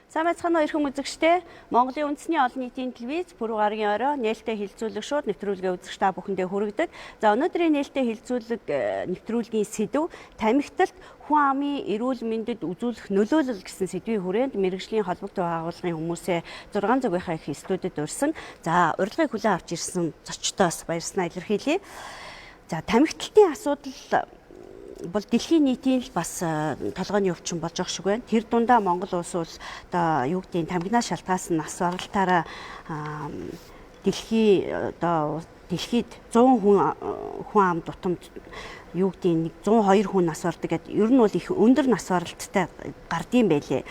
Сайн байцгаана уу эрхэм үзэгчдээ. Монголын үндэсний олон нийтийн телевиз Пүрэв гарагийн орой нээлттэй хилцүүлэг шууд нэвтрүүлгээ үзэгч та бүхэндээ хүргэдэг. За өнөөдрийн нээлттэй хилцүүлэг нэвтрүүлгийн сэдэв тамхиталт хүн амын эрүүл мэндэд үзүүлэх нөлөөлөл гэсэн сэдвийн хүрээнд мэргэжлийн холбогдох байгууллагын хүмүүсээ 6 зүгийнхаа их студид урьсан. За урилгыг хүлээн авч ирсэн зочдоос баярснаа илэрхийлье. За тамхиталтын асуудал бол дэлхийн нийтийн л бас толгойн өвчин болж байгаа шиг байна. Тэр дундаа Монгол улс бол одоо юу гэдгийг тамхинаас шалтгаалсан нас баралтаараа дэлхий одоо дэлхийд 100 хүн ам тутамд юу гэдгийг 102 хүн нас бардаг гэдэг ер нь бол их өндөр нас баралттай гардыг байлээ.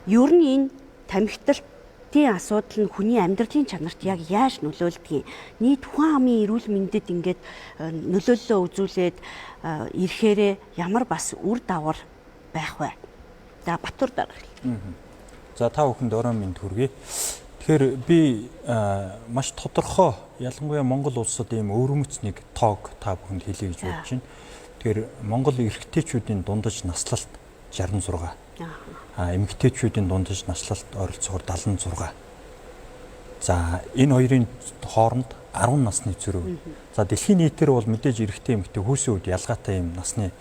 Ер нь энэ тамхиталт тийм асуудал нь хүний амьдралын чанарт яг яаж нөлөөлдөг юм? Нийт хүн амын эрүүл мэндэд ингээд нөлөөллөө үзүүлээд ирэхээрээ ямар бас үр дагавар байх вэ? За Батур дарга. За та бүхэнд оройн мэнд хүргэе. Тэгэхээр би маш тодорхой ялангуяа Монгол улсад ийм өвөрмөц нэг тоог та бүхэнд хэлье гэж бодож байна. Тэгэхээр Монгол эрэгтэйчүүдийн дундаж наслалт 66. Эмэгтэйчүүдийн дундаж наслалт ойролцоогоор 76. За энэ хоёрын хооронд 10 насны зөрүү. За дэлхийн нийтээр бол мэдээж эрэгтэй эмэгтэй хүүсийн үед ялгаатай юм насны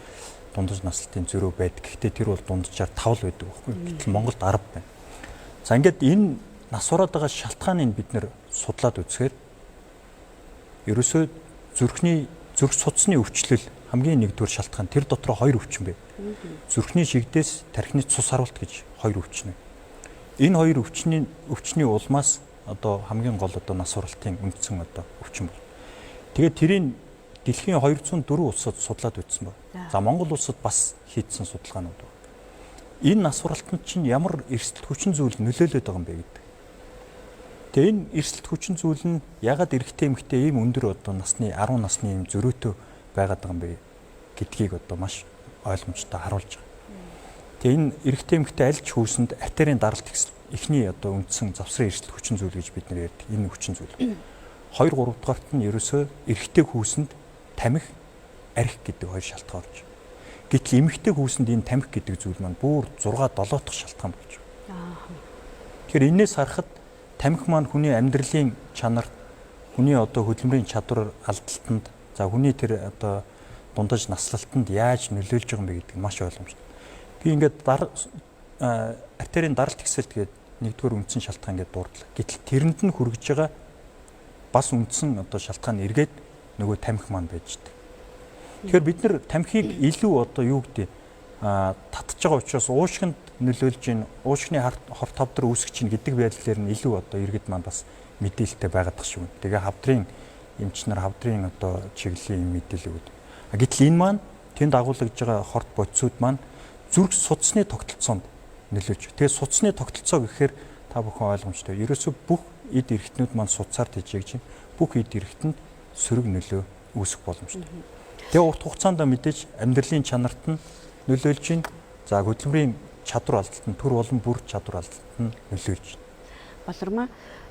дундаж наслалтын зөрүү байдаг. Гэхдээ тэр бол дунджаар 5 л байдаг байхгүй. Гэтэл Монголд 10 байна. За ингээд энэ нас ураад байгаа шалтгааныг бид нэр судлаад үзэхээр ерөөсөө зүрхний зүрх судасны өвчлөл хамгийн нэгдүгээр шалтгаан. Тэр дотор хоёр өвчин байна. Зүрхний шигдээс тархины цус харуулт гэж хоёр өвчин. Энэ хоёр өвчний улмаас одоо хамгийн гол одоо нас уралтын үндсэн одоо өвчин бол. Тэгээд тэрийг дэлхийн 204 улсад судлаад үзсэн байна. За Монгол улсад бас хийдсэн судалгаанууд байна. Энэ нас уралтанд чинь ямар эрсдэл хүчин зүйл нөлөөлөд байгаа юм бэ гэдэг. Тэгээ энэ эрсдэл хүчин зүйл нь ягаад эрэгтэй эмэгтэй ийм өндөр одоо насны 10 насны ийм зөрүүтэй байгаад байгаа юм бэ гэдгийг одоо маш ойлгомжтой харуулж байгаа. Тэгээ энэ эрэгтэй эмэгтэй аль ч хүүсэнд артерийн даралт эхний одоо үндсэн завсрын эрсдэл хүчин зүйл гэж бид нэр ярьдаг. Энэ хүчин зүйл. 2 3 дугаарт нь ерөөсөө эрэгтэй хүүсэнд тамхи, арх гэдэг хоёр шалтгаан орж. Гэтэл эмэгтэй хүүсэнд энэ тамхи гэдэг зүйл маань бүр 6 7 дахь шалтгаан болж байгаа. Тэгэхээр энээс харахад тамхи маань хүний амьдралын чанарт, хүний одоо хөдөлмөрийн чадвар алдалтанд, за хүний тэр одоо дундаж наслалтанд яаж нөлөөлж байгаа юм бэ гэдэг нь маш ойлгомжтой. Би ингээд артерийн даралт ихсэлт гэдэг нэгдүгээр үндсэн шалтгаан гэдээ дурдлаа. Гэтэл тэрэнд нь хүргэж байгаа бас үндсэн одоо шалтгаан эргээд нөгөө тамхи маань байж байгаа. Тэгэхээр бид нар тамхиг илүү одоо юу гэдэг татж байгаа учраас уушгинд нөлөөлж гин, уушгины хорт хавдар үүсгэж чинь гэдэг байдлаар нь илүү одоо иргэд маань бас мэдээлэлтэй байгаад тах шиг байна. Тэгээ хавдрын эмч нар хавдрын одоо чиглэлийн юм мэдээлэл өгдөг. Гэтэл энэ маань тэнд агуулгаж байгаа хорт бодисууд маань зүрх судасны тогтолцоонд нөлөөлж. Тэгээ судасны тогтолцоо гэхээр та бүхэн ойлгомжтой. Ерөөсөө бүх эд эрхтнүүд маань судсаар тэжээгж байна. Бүх эд эрхтэнд сөрөг нөлөө үүсэх боломжтой. Тэгээ урт хугацаанд мэдээж амьдралын чанарт нь нөлөөлж байна. За хөдөлмөрийн чадвар алдалт нь төр болон бүр чадвар алдалт нь нөлөөлж байна. Болормоо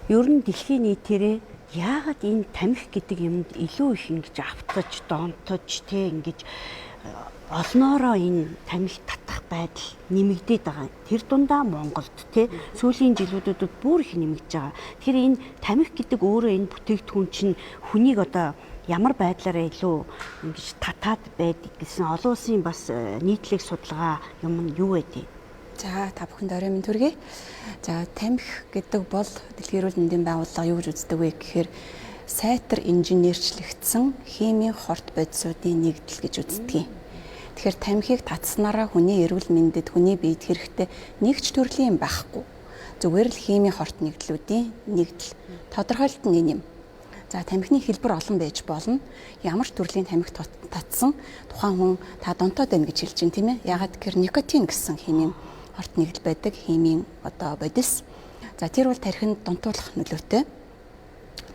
ер нь дэлхийн нийтээрээ яагаад энэ тамхи гэдэг юмд илүү их ингэж автаж, донтож тэ ингэж олноороо энэ тамхи татах байдал нэмэгдээд байгаа. Тэр дундаа Монголд тэ сүүлийн жилүүдэд бүр их нэмэгдэж байгаа. Тэгэхээр энэ тамхи гэдэг өөрөө энэ бүтээгдэхүүн чинь хүнийг одоо ямар байдлаараа илүү ингэж татаад байдаг гэсэн олон улсын бас нийтлэг судалгаа юм нь юу вэ? За та бүхэнд орой минь төргий. За тамхи гэдэг бол Дэлхийн эрүүл мэндийн байгууллага юу гэж үздэг вэ гэхээр сайтар инженерчлэгдсэн химийн хорт бодисуудын нэгдэл гэж үздэг юм. Тэгэхээр тамхиг татснараа хүний эрүүл мэндэд, хүний биед хэрэгтэй нэг ч төрлийн юм байхгүй. Зүгээр л химийн хорт нэгдлүүдийн нэгдэл. Тодорхойлолт нь энэ юм. За тамхины хэлбэр олон байж болно. Ямар ч төрлийн тамхи татсан тухайн хүн та донтоод байна гэж хэлж байна, тийм ээ. Яагаад гэхээр никотин гэсэн химийн хорт нэгдэл байдаг химийн одоо бодис. За тэр бол тархинд донтуулах нөлөөтэй.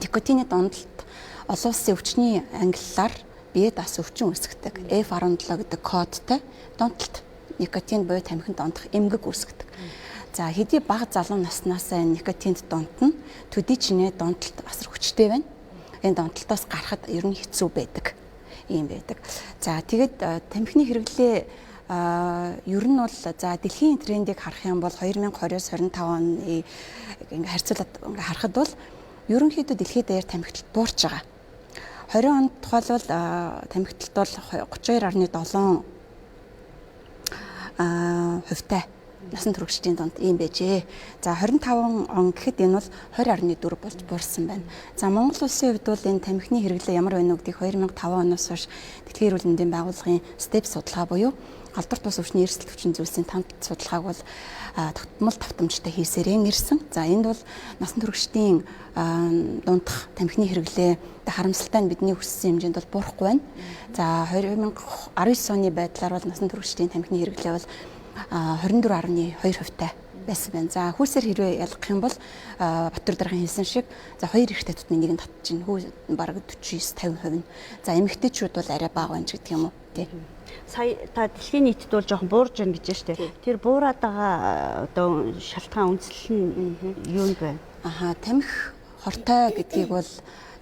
Никотины донтолт олон улсын өвчний ангиллаар бие дас өвчин үүсгэдэг. F17 гэдэг кодтой донтолт никотин буюу тамхинд донтох эмгэг үүсгэдэг. За хэдий бага залуу наснаас никотинд донтно, төдий чинээ донтолт асар хүчтэй байна. Энэ донтолтоос гарахад ер нь хэцүү байдаг. Ийм байдаг. За тэгээд тамхины хэрэглээ Ер нь бол за дэлхийн трендийг харах юм бол 2020-с 25 оны ингээ харьцуулаад ингээ харахад бол ерөнхийдөө дэлхийд даяар тамхиталт буурч байгаа. 20 онд тухайлбал тамхиталт бол 32.7 хувьтай насан туршидын дунд ийм байжээ. За 25 он гэхэд энэ бол 20.4 болж буурсан байна. За Монгол улсын хувьд бол энэ тамхины хэрэглээ ямар байна уу гэдгийг 2005 оноос хойш Дэлхийн эрүүл мэндийн байгууллагын STEP судалгаа буюу галдвар тус өвчний эрсдэл хүчин зүйлсийн тамт судалгааг бол тогтмол давтамжтай хийсээрэн ирсэн. За энд бол насан туршидын дундах тамхины хэрэглээ харамсалтай нь бидний хүссэн хэмжээнд бол буурахгүй байна. За 2019 оны байдлаар бол насан туршидын тамхины хэрэглээ бол 24.2 хувьтай байсан байна. За хүүсээр хэрвээ ялгах юм бол Батөр даргын хэлсэн шиг за хоёр эрэгтэй тутмын нэг нь татчихна. Хүү бараг 49 50% нь. За эмэгтэйчүүд бол арай бага байна ч гэдэг юм уу тий. Сая та дэлхийн нийтэд бол жоохон буурж байна гэж байна шүү дээ. Тэр буураад байгаа одоо шалтгаан үндслэл нь юунд байна? Аха, тамхи хортой гэдгийг бол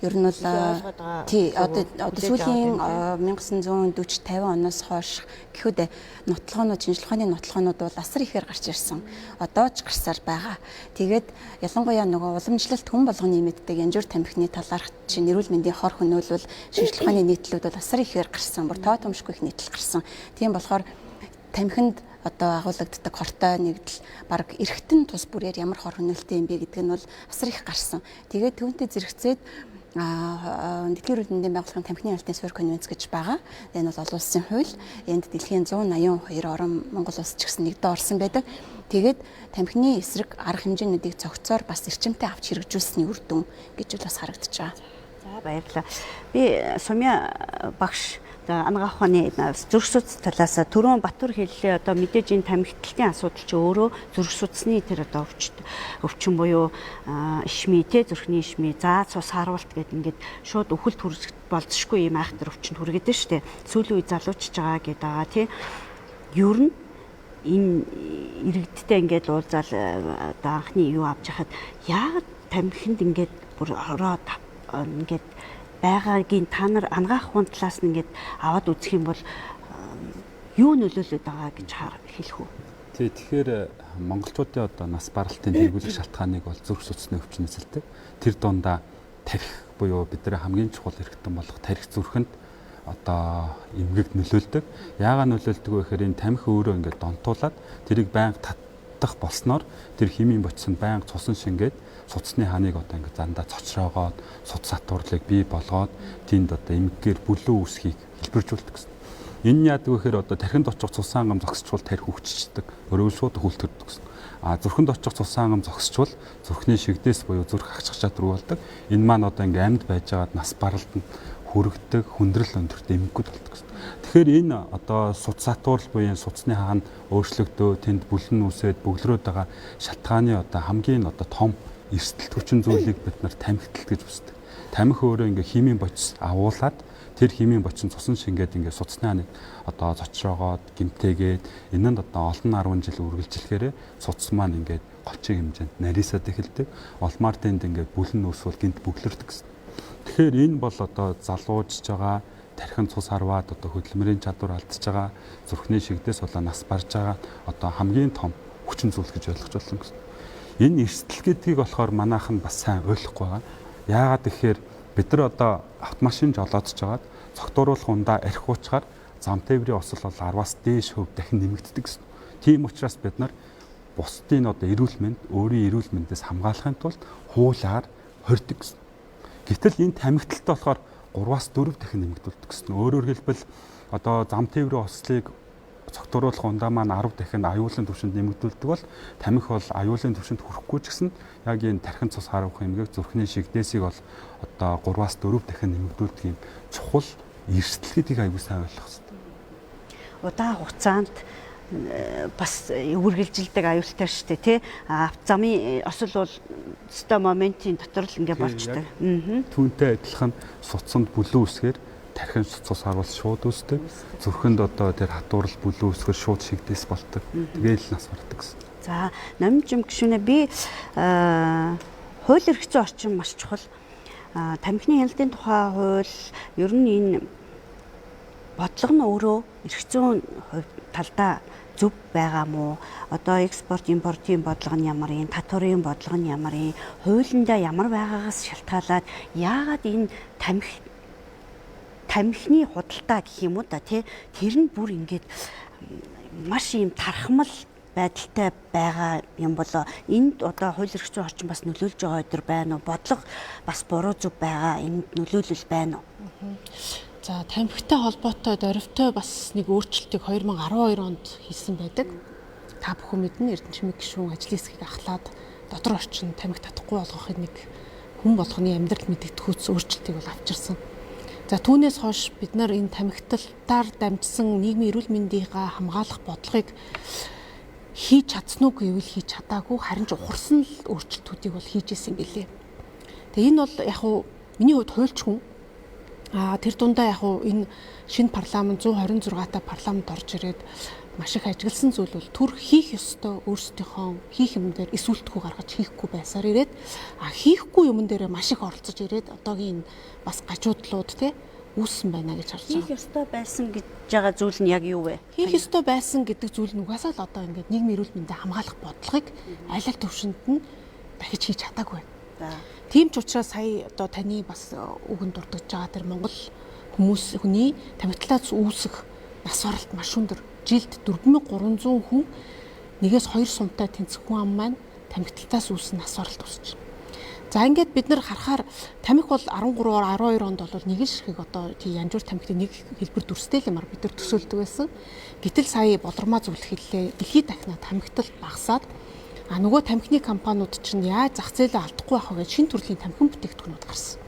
ер нь бол тий одоо сүүлийн 1940 50 оноос хойш гэхэд нотлохоонууд, шинжилгээ ухааны нотлохоонууд бол асар ихээр гарч ирсэн. Одоо ч гарсаар байгаа. Тэгээд ялангуяа нөгөө уламжлалт хүн болгоны мэддэг янжуур тамхины талаарх чинь эрүүл мэндийн хор хөнөөлөл шинжилгээ ухааны нийтлүүд бол асар ихээр гарсан. Бүр тоо томшгүй их нийтлэл гарсан. Тийм болохоор тамхинд одоо агуулгаддаг хортой нэгдэл баг эргэтэн тус бүрээр ямар хор хөнөөлтэй юм бэ гэдэг нь бол асар их гарсан. Тэгээд түүнтэй зэрэгцээд Дэлхийн эрүүл мэндийн байгууллагын тамхины хяналтын суурь конвенц гэж байгаа. Энэ бол олон улсын хууль. Энд дэлхийн 182 орон Монгол улс ч гэсэн нэгдээ орсон байдаг. Тэгээд тамхины эсрэг арга хэмжээнүүдийг цогцоор бас эрчимтэй авч хэрэгжүүлсэний үр дүн гэж бол бас харагдаж байгаа. За баярлалаа. Би Сумья багш анагаах ухааны зүрх судас талаас түрүүн Батөр хэллээ. Одоо мэдээж энэ тамхитлалтын асуудал чи өөрөө зүрх судасны тэр одоо өвчин буюу ишми те зүрхний ишми заа цус харуулт гэдэг ингээд шууд үхэлт хүрэх болзошгүй юм айхтар өвчнөд хүргэдэг штэ. Сүүлийн үе залуучж байгаа гэдэг байгаа тий. Ер нь энэ иргэдтэй ингээд уулзаал одоо анхны юу авч хахад яагаад тамхинд ингээд бүр ороод ингээд байгаагийн та нар анагаах ухаан талаас нь ингээд аваад үзэх юм бол юу нөлөөлөд байгаа гэж хэлэх үү? Тий, тэгэхээр монголчуудын одоо нас баралтын тэргүүлэх шалтгааныг бол зүрх судасны өвчин эзэлдэг. Тэр дундаа тархи буюу бидний хамгийн чухал эрхтэн болох тархи зүрхэнд одоо эмгэг нөлөөлдөг. Яагаад нөлөөлдөг вэ гэхээр энэ тамхи өөрөө ингээд донтуулад тэрийг байнга татдах болсноор тэр химийн бодис нь байнга цусан шингээд судасны хааныг одоо ингээд зандаа цочроогоод судас хатуурлыг бий болгоод тэнд одоо эмгэгээр бүлүү үүсхийг хэлбэржүүлдэг гэсэн. Энэ нь яадаг вэ гэхээр одоо тархинд очих цусан ангам зогсчвол тархи хөвччихдэг. Өөрөөр шууд хүлтэрдэг гэсэн. А зүрхэнд очих цусан ангам зогсчвол зүрхний шигдээс буюу зүрх хагчих чадвар болдог. Энэ маань одоо ингээд амьд байжгаад нас баралд нь хүрэгдэг, хүндрэл өндөрт эмгэгүүд болдог гэсэн. Тэгэхээр энэ одоо судас хатуурл буюу судасны хаан өөрчлөгдөө тэнд бүлэн үүсээд бөглөрөөд байгаа шалтгааны одоо хамгийн одоо том эрсдэл хүчин зүйлийг бид нар тамхитлалт гэж үздэг. Тамхи өөрөө ингээ химийн бодис агуулад тэр химийн бодис нь цусан шингээд ингээ судасны хааныг одоо цочроогоод гимтээгээд энэ нь одоо олон 10 жил үргэлжлэхээр судас маань ингээд голчийн хэмжээнд нарийсаад эхэлдэг. Улмаар тэнд ингээд бүлэн үүсвэл гинт бөглөрдөг гэсэн. Тэгэхээр энэ бол одоо залуужж байгаа тархин цус харваад одоо хөдөлмөрийн чадвар алдчихж байгаа, зүрхний шигдээс болоо нас барж байгаа одоо хамгийн том хүчин зүйл гэж ойлгож байна гэсэн. Энэ эрсдэл гэдгийг болохоор манайхан бас сайн ойлгохгүй байгаа. Яагаад гэхээр бид нар одоо автомашин жолоодж байгаад цогтууруулах ундаа архи уучгаар зам тээврийн осол бол 10-аас дээш хувь дахин нэмэгддэг гэсэн. Тийм учраас бид нар бусдын одоо эрүүл мэнд, өөрийн эрүүл мэндээс хамгаалахын тулд хуулиар хорьдог гэсэн. Гэтэл энэ тамхиталтай болохоор 3-аас 4 дахин нэмэгдүүлдэг гэсэн. Өөрөөр хэлбэл одоо зам тээврийн ослыг цогтууруулах ундаа маань 10 дахин аюулын түвшинд нэмэгдүүлдэг бол тамхи бол аюулын түвшинд хүрэхгүй ч гэсэн яг энэ тархин цус харуулах эмгэг зүрхний шигдээсийг бол одоо 3-аас 4 дахин нэмэгдүүлдэг юм чухал эрсдэл гэдгийг аягүй сайн ойлгох хэрэгтэй. Удаан хугацаанд бас үргэлжилдэг аюултай шүү дээ тий. Замын осол бол өстой моментийн дотор л ингээ болчтой. Түүнтэй адилхан судсанд бүлүү үсгээр тархин цус харуул шууд үүсдэг. Зүрхэнд одоо тэр хатуурал бүлүү үсгээр шууд шигдээс болдог. Тэгээл нас бардаг гэсэн. За, номжим гишүүнээ би хууль эрх зүйн орчин маш чухал. Тамхины хяналтын тухай хууль ер нь энэ Бодлого нь өөрөө эрх зүйн талдаа зөв байгаа мó? Одоо экспорт, импортын бодлого нь ямар юм, татварын бодлого нь ямар юм, хуулиндаа ямар байгаагаас шалтгаалаад яагаад энэ тамхины худалдаа гэх юм уу да тий, тэр нь бүр ингээд маш ийм тархмал байдалтай байгаа юм болоо. Энд одоо хууль эрх зүйн орчин бас нөлөөлж байгаа өдр байна уу? Бодлого бас буруу зөв байгаа энд нөлөөлөл байна уу? За, тамхитай холбоотой дөрвтэй бас нэг өөрчлөлтийг 2012 онд хийсэн байдаг. Та бүхэн мэднэ, Эрдэнэ чимэг гишүүн ажлын хэсгийг ахлаад дотор орчин тамхи татахгүй болгохыг нэг хүн болгоны амьдрал мэдэгдэхүйц өөрчлөлтийг бол авчирсан. За, түүнээс хойш бид нар энэ тамхиталтаар дамжсан нийгмийн эрүүл мэндийнхаа хамгаалах бодлогыг хийж чадсан уу гэвэл хийж чадаагүй, харин ч ухарсан л өөрчлөлтүүдийг бол хийж исэн гэлээ. Тэгээ энэ бол яг уу миний хувьд хуульч хүн. Тэр дундаа яг уу энэ шинэ парламент 126 та парламент орж ирээд маш их ажигласан зүйл бол төр хийх ёстой өөрсдийнхөө хийх юм дээр эсүүлтгүү гаргаж хийхгүй байсаар ирээд, хийхгүй юмн дээр маш их оролцож ирээд одоогийн энэ бас гажуудлууд те үүссэн байна гэж харж байгаа. Хийх ёстой байсан гэж байгаа зүйл нь яг юу вэ? Хийх ёстой байсан гэдэг зүйл нь угаасаа л одоо ингээд нийгмийн эрүүл мэндийг хамгаалах бодлогыг аль аль төвшөнд нь дахиж хийж чадаагүй байна. Тийм ч учраас сая одоо таны бас үгэнд дурдж байгаа тэр Монгол хүмүүс хүний тамхитлаас үүсэх нас баралт маш өндөр. Жилд 4300 хүн нэгээс 2 сумтай тэнцэх хүн ам маань тамхитлаас үүсэн нас баралт үүсэж байна. За, ингээд бид нар харахаар тамхи бол 13 12 онд бол нэг л ширхэг одоо тий янжуур тамхины нэг хэлбэр дүрстэй л юмар бид нар төсөөлдөг байсан. Гэтэл сая болормаа зөвлөх хэллээ. Дэлхийд дахина тамхитал багасаад нөгөө тамхины компаниуд чинь яаж зах зээлээ алдахгүй байх вэ гэж шинэ төрлийн тамхин бүтээгдэхүүнүүд гарсан.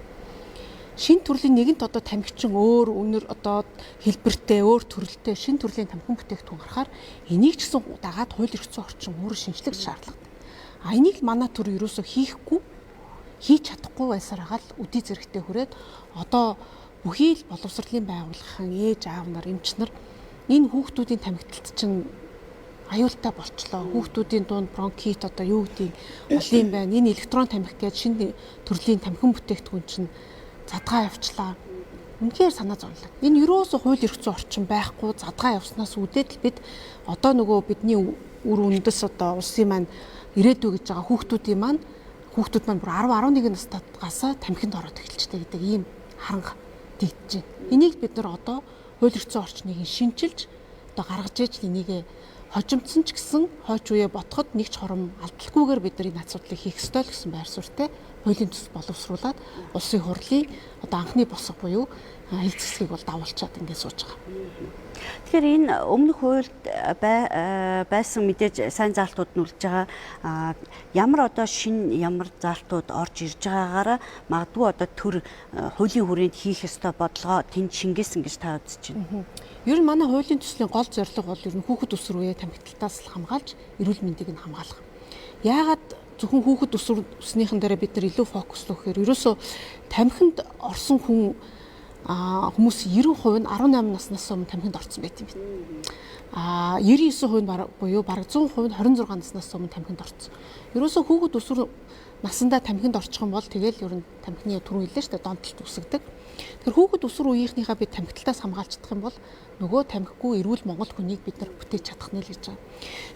Шинэ төрлийн нэгэнт одоо тамхичин өөр үнэр одоо хэлбэртэй, өөр төрөлтэй шинэ төрлийн тамхин бүтээгдэхүүн гарахаар энийг ч гэсэн дагаад хууль эрх зүйн орчин өөрөө шинжлэх шаардлагатай. Энийг манай төр ерөөсөө хийхгүй, хийж чадахгүй байсаар байгаа л үдий зэрэгтэй хүрээд одоо бүхий л боловсролын байгууллагын ээж аав нар, эмч нар энэ хүүхдүүдийн тамхиталт чинь аюултай болчлоо. Хүүхдүүдийн дунд бронхит одоо юу гэдгийг олон юм байна. Энэ электрон тамхи гэж шинэ төрлийн тамхин бүтээгдэхүүн чинь задгаа явчлаа. Үнэхээр санаа зовлоо. Энэ ерөөсөө хууль эрх зүйн орчин байхгүй задгаа явснаас үүдээд л бид одоо нөгөө бидний үр үндэс одоо улсын маань ирээдүй гэж байгаа хүүхдүүдийн маань хүүхдүүд маань бүр 10 11 настайгаас тамхинд ороод эхэлжтэй гэдэг ийм харанга дийдэж байна. Энийг бид нар одоо хууль эрх зүйн орчныг шинчилж одоо гаргаж ээж энийг хожимдсон ч гэсэн хойч үе ботход нэг ч хором алдалгүйгээр бид нар энэ асуудлыг хийх ёстой л гэсэн байр суурьтай хуулийн төсөл боловсруулад улсын хурлын одоо анхны босго буюу хэлцэсгийг бол дагуулчаад ингээд сууж байгаа. Тэгэхээр энэ өмнөх хуульд байсан мэдээж сайн заалтууд нь үлдэж байгаа. Ямар одоо шинэ ямар заалтууд орж ирж байгаагаараа магадгүй одоо төр хуулийн хүрээнд хийх ёстой бодлогоо тэнд шингээсэн гэж та үзэж байна. Ер нь манай хуулийн төслийн гол зорилго бол ер нь хүүхэд өсвөр үеэ тамхиталтаас хамгаалж эрүүл мэндийг нь хамгаалах. Яагаад зөвхөн хүүхэд өсвөрснийхэн дээр бид нар илүү фокуслох гэхээр ерөөсөө тамхинд орсон хүн хүмүүс 90% нь 18 наснаас өмнө тамхинд орсон байт юм байна. 99% нь буюу бараг 100% нь 26 наснаас өмнө тамхинд орсон. Ерөөсөө хүүхэд өсвөр насандаа тамхинд орчих юм бол тэгэл ер нь тамхины түрүү хэллээ шүү дээ, донтолт үүсгдэг. Тэгэхээр хүүхэд өсвөр үеийнхнийхээ бид тамхиталтаас хамгаалчихдах юм бол нөгөө тамхигүй эрүүл монгол хүнийг бид нар бүтээж чадах нэ л гэж байгаа.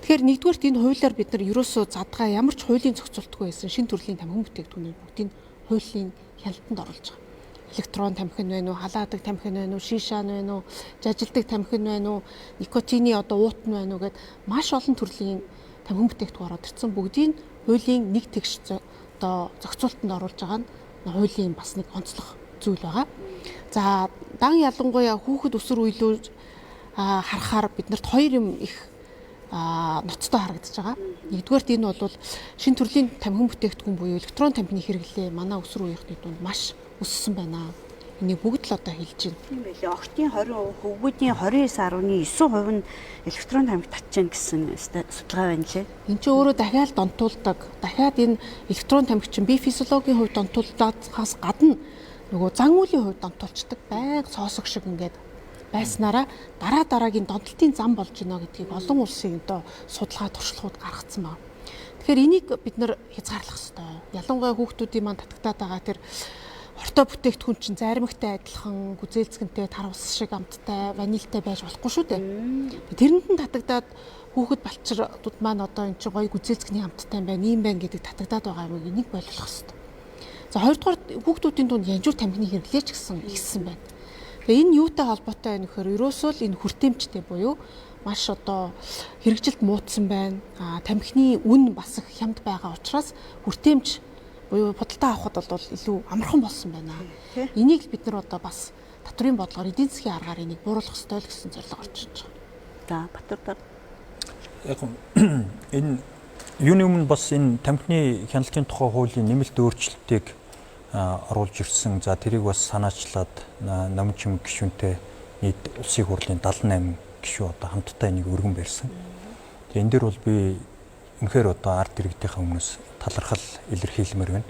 Тэгэхээр нэгдүгээрт энэ хуулиар бид нар ерөөсөө задгаа ямар ч хуулийн зохицуултгүй байсан шинэ төрлийн тамхин бүтээгдэхүүнүүд бүгдийг хуулийн хяналтанд оруулж байгаа. Электрон тамхи нь байна уу, халаадаг тамхи нь байна уу, шишаа нь байна уу, жажилдаг тамхи нь байна уу, никотины одоо уут нь байна уу гэд маш олон төрлийн тамхин бүтээгдэхүүн ороод ирсэн. Бүгдийг хуулийн нэг тэгш одоо зохицуултанд оруулж байгаа нь хуулийн бас нэг онцлог зүйл байгаа. За, дан ялангуяа хүүхэд өсвөр үелүү харахаар биднэрт хоёр юм их ноцтой харагдаж байгаа. Нэгдүгээрт энэ бол шинэ төрлийн тамхин бүтээгдэхүүн буюу электрон тамхины хэрэглээ манай өсвөр үеийнхний дунд маш өссөн байна. Энийг бүгд л одоо хэлж байна. Тийм байлээ. Огтын 20%, хөвгүүдийн 29.9% нь электрон тамхи татж гэн гэсэн судалгаа байна лээ. Энд чинь өөрөө дахиад донтуулдаг. Дахиад энэ электрон тамхи чинь бие физиологийн хувьд донтуулдахаас гадна нөгөө зан үйлийн хувьд донтуулцдаг. Байнга соосог шиг ингээд байснараа дараа дараагийн донтолтын зам болж гинэ гэдгийг олон улсын одоо судалгаа туршлагууд гаргацсан байна. Тэгэхээр энийг бид нар хязгаарлах ёстой. Ялангуяа хүүхдүүдийн маань татагтаад байгаа тэр Хортой бүтээгдэхүүн чинь заримагтай адилхан гүзээлзгэнтэй, тар ус шиг амттай, ванильтай байж болохгүй шүү дээ. Тэрэнд нь татагдаад хүүхэд балчрууд маань одоо эн чинь гоё гүзээлзгэний амттай юм байна, ийм байна гэдэг татагдаад байгаа юм энийг болгох хэрэгтэй. За хоёрдугаар хүүхдүүдийн дунд янжуур тамхины хэрэглээ ч гэсэн ихссэн байна. Тэгээ энэ юутай холбоотой вэ гэхээр ерөөсөө л энэ хүртээмжтэй буюу маш одоо хэрэгжилт муудсан байна. Тамхины үн бас их хямд байгаа учраас хүртээмж буюу худалдаа авахд бол илүү амархан болсон байна. Энийг л бид нар одоо бас татврын бодлогоор эдийн засгийн аргаар энийг бууруулах ёстой л гэсэн зорилго орж иж байгаа. За Батурдар. Яг энэ юуны өмнө бас энэ тамхины хяналтын тухай хуулийн нэмэлт өөрчлөлтийг оруулж ирсэн. За тэрийг бас санаачлаад намын чимэг гишүүнтэй нийт улсын хурлын 78 гишүүн одоо хамтдаа энийг өргөн барьсан. Тэгээ энэ дэр бол би үнэхээр одоо ард иргэдийнхээ өмнөөс талархал илэрхийлмээр байна.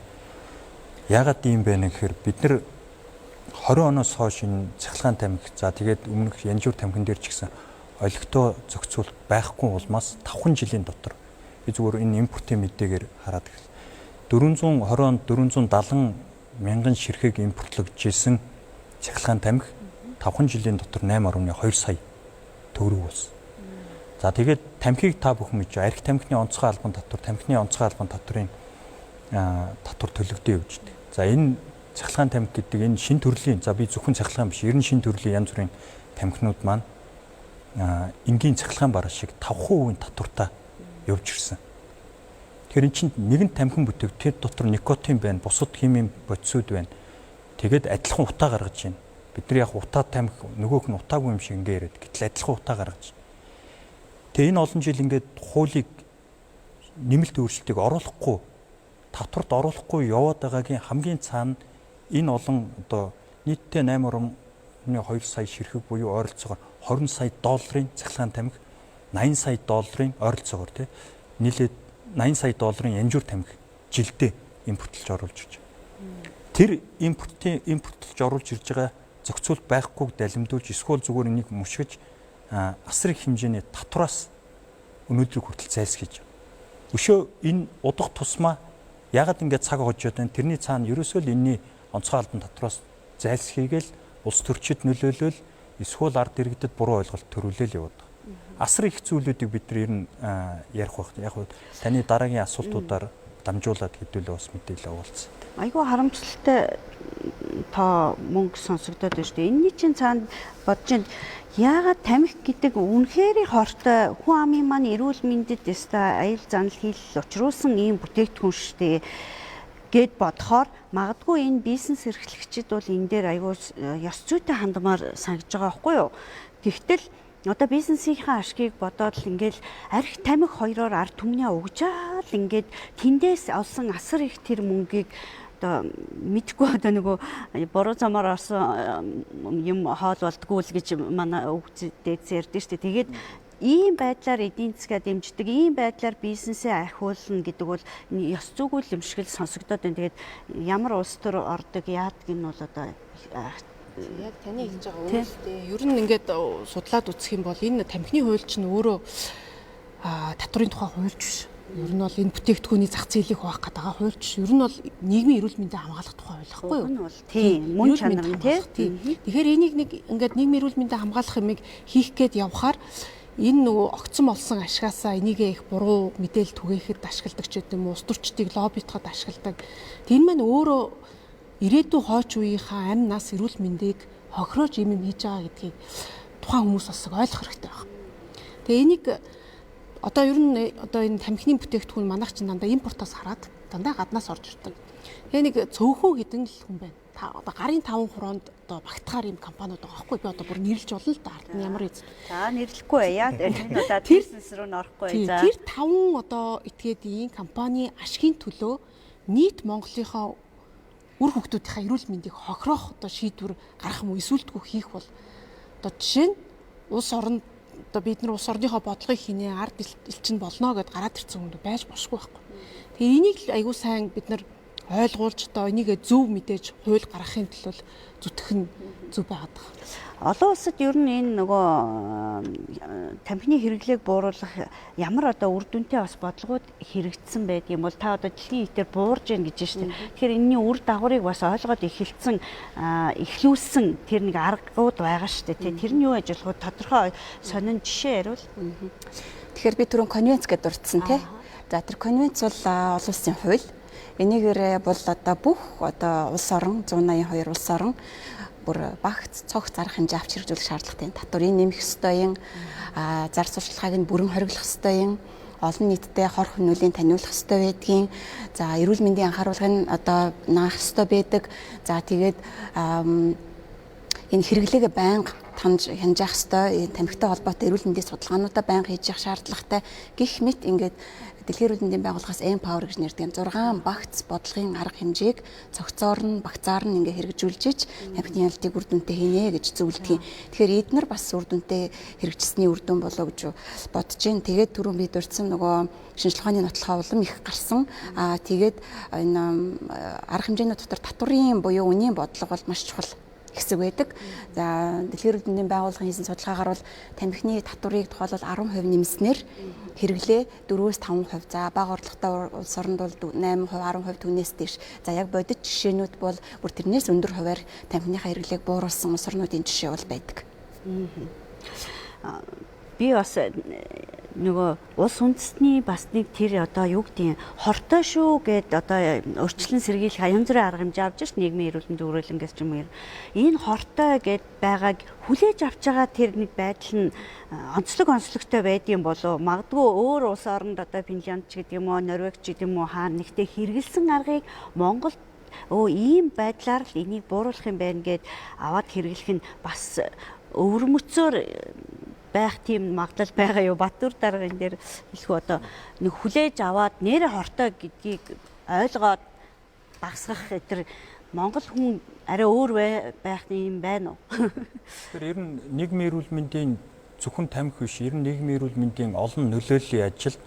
Яагаад ийм бэ гэхээр бид нар 20 оноос хойш энэ цахилгаан тамхи, за тэгээд өмнөх янжуур тамхин дээр ч гэсэн олигтой зохицуулалт байхгүй улмаас 5 жилийн дотор би зүгээр энэ импортын мэдээгээр хараад гэл 420 онд 470 мянган ширхэг импортлогдож исэн цахилгаан тамхи 5 жилийн дотор 8.2 сая төгрөг болсон. За тэгээд тамхиг та бүхэн мэдж арх тамхины онцгой албан татвар, тамхины онцгой албан татврын татвар төлөгдөө явж идэг. За энэ цахилгаан тамхи гэдэг энэ шин төрлийн, за би зөвхөн цахилгаан биш, ер нь шин төрлийн янз бүрийн тамхинууд маань энгийн цахилгаан бараа шиг 5% татвартай явж ирсэн. Тэгэхээр эн чинь нэгэн тамхин бүтээгдэхүүн, тэр дотор никотин байна, бусад химийн бодисууд байна. Тэгээд адилхан утаа гаргаж байна. Бид нар яг утаа тамхи нөгөөх нь утаагүй юм шиг ингээ яриад, гэтэл адилхан утаа гаргаж. Тэгээ энэ олон жил ингээд хуулийг нэмэлт өөрчлөлтийг оруулахгүй, татварт оруулахгүй яваад байгаагийн хамгийн цаана энэ олон одоо нийтдээ 8.2 сая ширхэг буюу ойролцоогоор 20 сая долларын цахилгаан тамхи, 80 сая долларын ойролцоогоор тий нийлээд 80 сая долларын янжуур тамхи жилдээ импортлж оруулж ирж байгаа. Тэр импортлж оруулж ирж байгаа зохицуулт байхгүйг далимдуулж эсвэл зүгээр энийг мушгиж асар их хэмжээний татвараас өнөөдрийг хүртэл зайлсхийж байгаа. Өшөө энэ удах тусмаа ягаад ингэж цаг хожоод байна? Тэрний цаана ерөөсөө л энэний онцгой албан татвараас зайлсхийгээл улс төрчид нөлөөлөл эсвэл ард иргэдэд буруу ойлголт төрүүлэл яваад байгаа. Асар их зүйлүүдийг бид нар ер нь ярих байх. Яг нь таны дараагийн асуултуудаар дамжуулаад хэдүүлээ бас мэдээлэл авуулсан. Айгүй харамсалтай тоо мөнгө сонсогдоод байна шүү дээ. Энийний чинь цаана бодож байна. Яагаад тамхи гэдэг үнэхээр хортой хүн амын маань эрүүл мэндэд ёстой аюул занал хийлэл учруулсан ийм бүтээгдэхүүн шүү дээ гэд бодохоор магадгүй энэ бизнес эрхлэгчид бол энэ дээр айгүй ёс зүйтэй хандмаар санагдж байгаа байхгүй юу? Тэгтэл одоо бизнесийнхээ ашгийг бодоод л ингээл арх тамхи хоёроор ард түмнээ угжаал ингээд тэндээс олсон асар их тэр мөнгийг одоо мэдгүй одоо нөгөө буруу замаар орсон юм хоол болдгоо л гэж манай үг дээдс ярьдэн шүү дээ. Тэгээд ийм байдлаар эдийн засгаа дэмждэг, ийм байдлаар бизнесээ ахиулна гэдэг бол ёс зүйгүй юм шиг л сонсогдоод байна. Тэгээд ямар улс төр ордог, яадаг нь бол одоо яг таны хэлж байгаа үйл дээ. Ер нь ингээд судлаад үзэх юм бол энэ тамхины хууль чинь өөрөө татврын тухай хуульч биш. Ер нь бол энэ бүтээгдэхүүний зах зээлийг хуваах гэдэг байгаа хуульч. Ер нь бол нийгмийн эрүүл мэндийг хамгаалах тухай хууль байхгүй юу? Уг нь бол тийм мөн чанар нь тийм. Тэгэхээр энийг нэг ингээд нийгмийн эрүүл мэндийг хамгаалах юмыг хийх гээд явхаар энэ нөгөө огцом олсон ашгаасаа энийгээ их буруу мэдээлэл түгээхэд ашигладаг ч гэдэм үү, улс төрчдийг лоббитоход ашигладаг. Тэр маань өөрөө ирээдүйн хойч үеийнхаа амь нас эрүүл мэндийг хохироож юм хийж байгаа гэдгийг тухайн хүмүүс бас ойлгох хэрэгтэй байна. Тэгээ энийг одоо ер нь одоо энэ тамхины бүтээгдэхүүн манайх чинь дандаа импортоос хараад дандаа гаднаас орж ирдэг. Тэгээ нэг цөөхөн хэдэн л хүн байна. Одоо гарын 5 хуруунд одоо багтахаар юм компаниуд байгаа байхгүй би одоо бүр нэрлж болно л да ард нь ямар эз. За нэрлэхгүй яа. Энэ удаа бизнес рүү н орохгүй. За тэр 5 одоо этгээдийн компани ашигын төлөө нийт Монголынхоо үр хөвгтүүдийнхээ эрүүл мэндийг хохироох одоо шийдвэр гаргах юм уу эсвэл хийх бол одоо жишээ нь улс орон одоо бид нар улс орныхоо бодлогыг хийнэ ард элчин болно гэд гараад ирсэн хүн байж бошгүй байхгүй. Тэгээ энийг л айгүй сайн бид нар ойлгуулж одоо энийг зөв мэдээж хууль гаргахын тулд зүтгэх нь зөв байгаад байгаа. Олон улсад ер нь энэ нөгөө тамхины хэрэглээг бууруулах ямар одоо үр дүнтэй бас бодлогууд хэрэгжсэн байдаг юм бол та одоо дэлхийн нийтээр буурж гин гэж байна шүү дээ. Тэгэхээр энэний үр дагаврыг бас ойлгоод эхэлсэн эхлүүлсэн тэр нэг аргууд байгаа шүү дээ. Тэр нь юу аж болох вэ? Тодорхой сонин жишээ яриул. Тэгэхээр би түрүүн конвенц гэдээ дурдсан тий. За тэр конвенц бол олон улсын хууль. Энийгээр бол одоо бүх одоо улс орон 182 улс орон бүр багц цогц арга хэмжээ авч хэрэгжүүлэх шаардлагатай. Татварыг нэмэх ёстой юм, зар сурталчилгааг нь бүрэн хориглох ёстой юм, олон нийтэд хор хөнөөлийн таниулах ёстой байдгийн. За эрүүл мэндийн анхааруулгыг нь одоо наах ёстой байдаг. За тэгээд энэ хэрэглээгээ байнга таньж хянжаах ёстой, тамхитай холбоотой эрүүл мэндийн судалгаануудаа байнга хийж явах шаардлагатай гэх мэт ингээд Дэлхийн эрүүл мэндийн байгууллагаас Empower гэж нэрдэг 6 багц бодлогын арга хэмжээг цогцоор нь багцаар нь ингээ хэрэгжүүлж ич тамхины хяналтыг үр дүнтэй хийнэ гэж зөвлөдөг. Тэгэхээр эднэр бас үр дүнтэй хэрэгжсэний үр дүн болоо гэж бодож байна. Тэгээд түрүүн би дурдсан нөгөө шинжилгээ ухааны нотлохоо улам их гарсан. Тэгээд энэ арга хэмжээнүүд дотор татварын буюу үнийн бодлого бол маш чухал хэсэг байдаг. За Дэлхийн эрүүл мэндийн байгууллагын хийсэн судалгаагаар бол тамхины татварыг тухайлбал 10% нэмснээр хэрэглээ 4-5%. За бага орлоготой улс оронд бол 8%, 10% түүнээс дээш. За яг бодит жишээнүүд бол бүр тэрнээс өндөр хувиар тамхиныхаа хэрэглээг бууруулсан улс орнуудын жишээ бол байдаг. Би бас нөгөө улс үндэстний бас нэг тэр одоо юу гэдгийг хортой шүү гэд одоо өөрчлөн сэргийлэх янз бүрийн арга хэмжээ авч ш нийгмийн эрүүл мэндийн үрэлэнгээс ч юм уу. Энэ хортой гэд байгааг хүлээж авч байгаа тэр нэг байдал нь онцлогтой байдгийн болов магадгүй өөр улс оронд одоо Финлянд ч гэдэг юм уу, Норвег ч гэдэг юм уу хаана нэгтээ хэрэгэлсэн аргыг Монголд ийм байдлаар л энийг бууруулах юм байна гэд аваад хэрэглэх нь бас өвөрмөцөөр байх тийм магадлал байгаа юу? Батүр дарга энэ дээр хэлэхүү одоо нэг хүлээж аваад нэрэ хортой гэдгийг ойлгоод багасгах тэр Монгол хүн арай өөр байх юм байна уу? Тэгэхээр ер нь нийгмийн эрүүл мэндийн зөвхөн тамхи биш, ер нь нийгмийн эрүүл мэндийн олон нөлөөллийн ажилд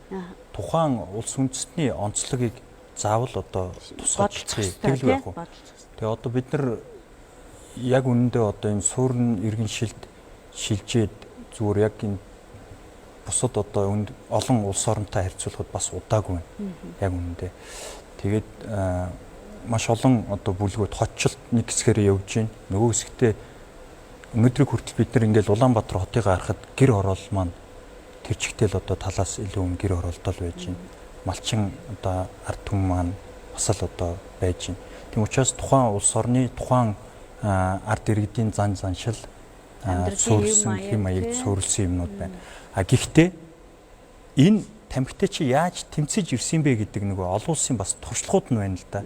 тухайн улс үндэстний онцлогийг заавал одоо тусгаж тэгэл байх уу? Тэгээ одоо бид нар яг үнэндээ одоо энэ суурин иргэн шилд шилжээд зүгээр яг энэ бусад одоо олон улс оронтой харьцуулахад бас удаагүй байна. Яг үнэндээ. Тэгээд маш олон одоо бүлгүүд хочилт нэг хэсгээрээ явж байна. Нөгөө хэсэгтээ өнөөдрийг хүртэл бид нар ингээл Улаанбаатар хотыг харахад гэр хороол маань тэр чигтэл одоо талаас илүү юм гэр хороолтол байж байна. Малчин одоо ард түмэн маань бас л одоо байж байна. Тийм учраас тухайн улс орны тухайн ард иргэдийн зан заншил суурилсан хэм маяг суурилсан юмнууд байна. А гэхдээ энэ тамхитай чи яаж тэмцэж ирсэн бэ гэдэг нөгөө олон улсын бас туршлагууд нь байна л да.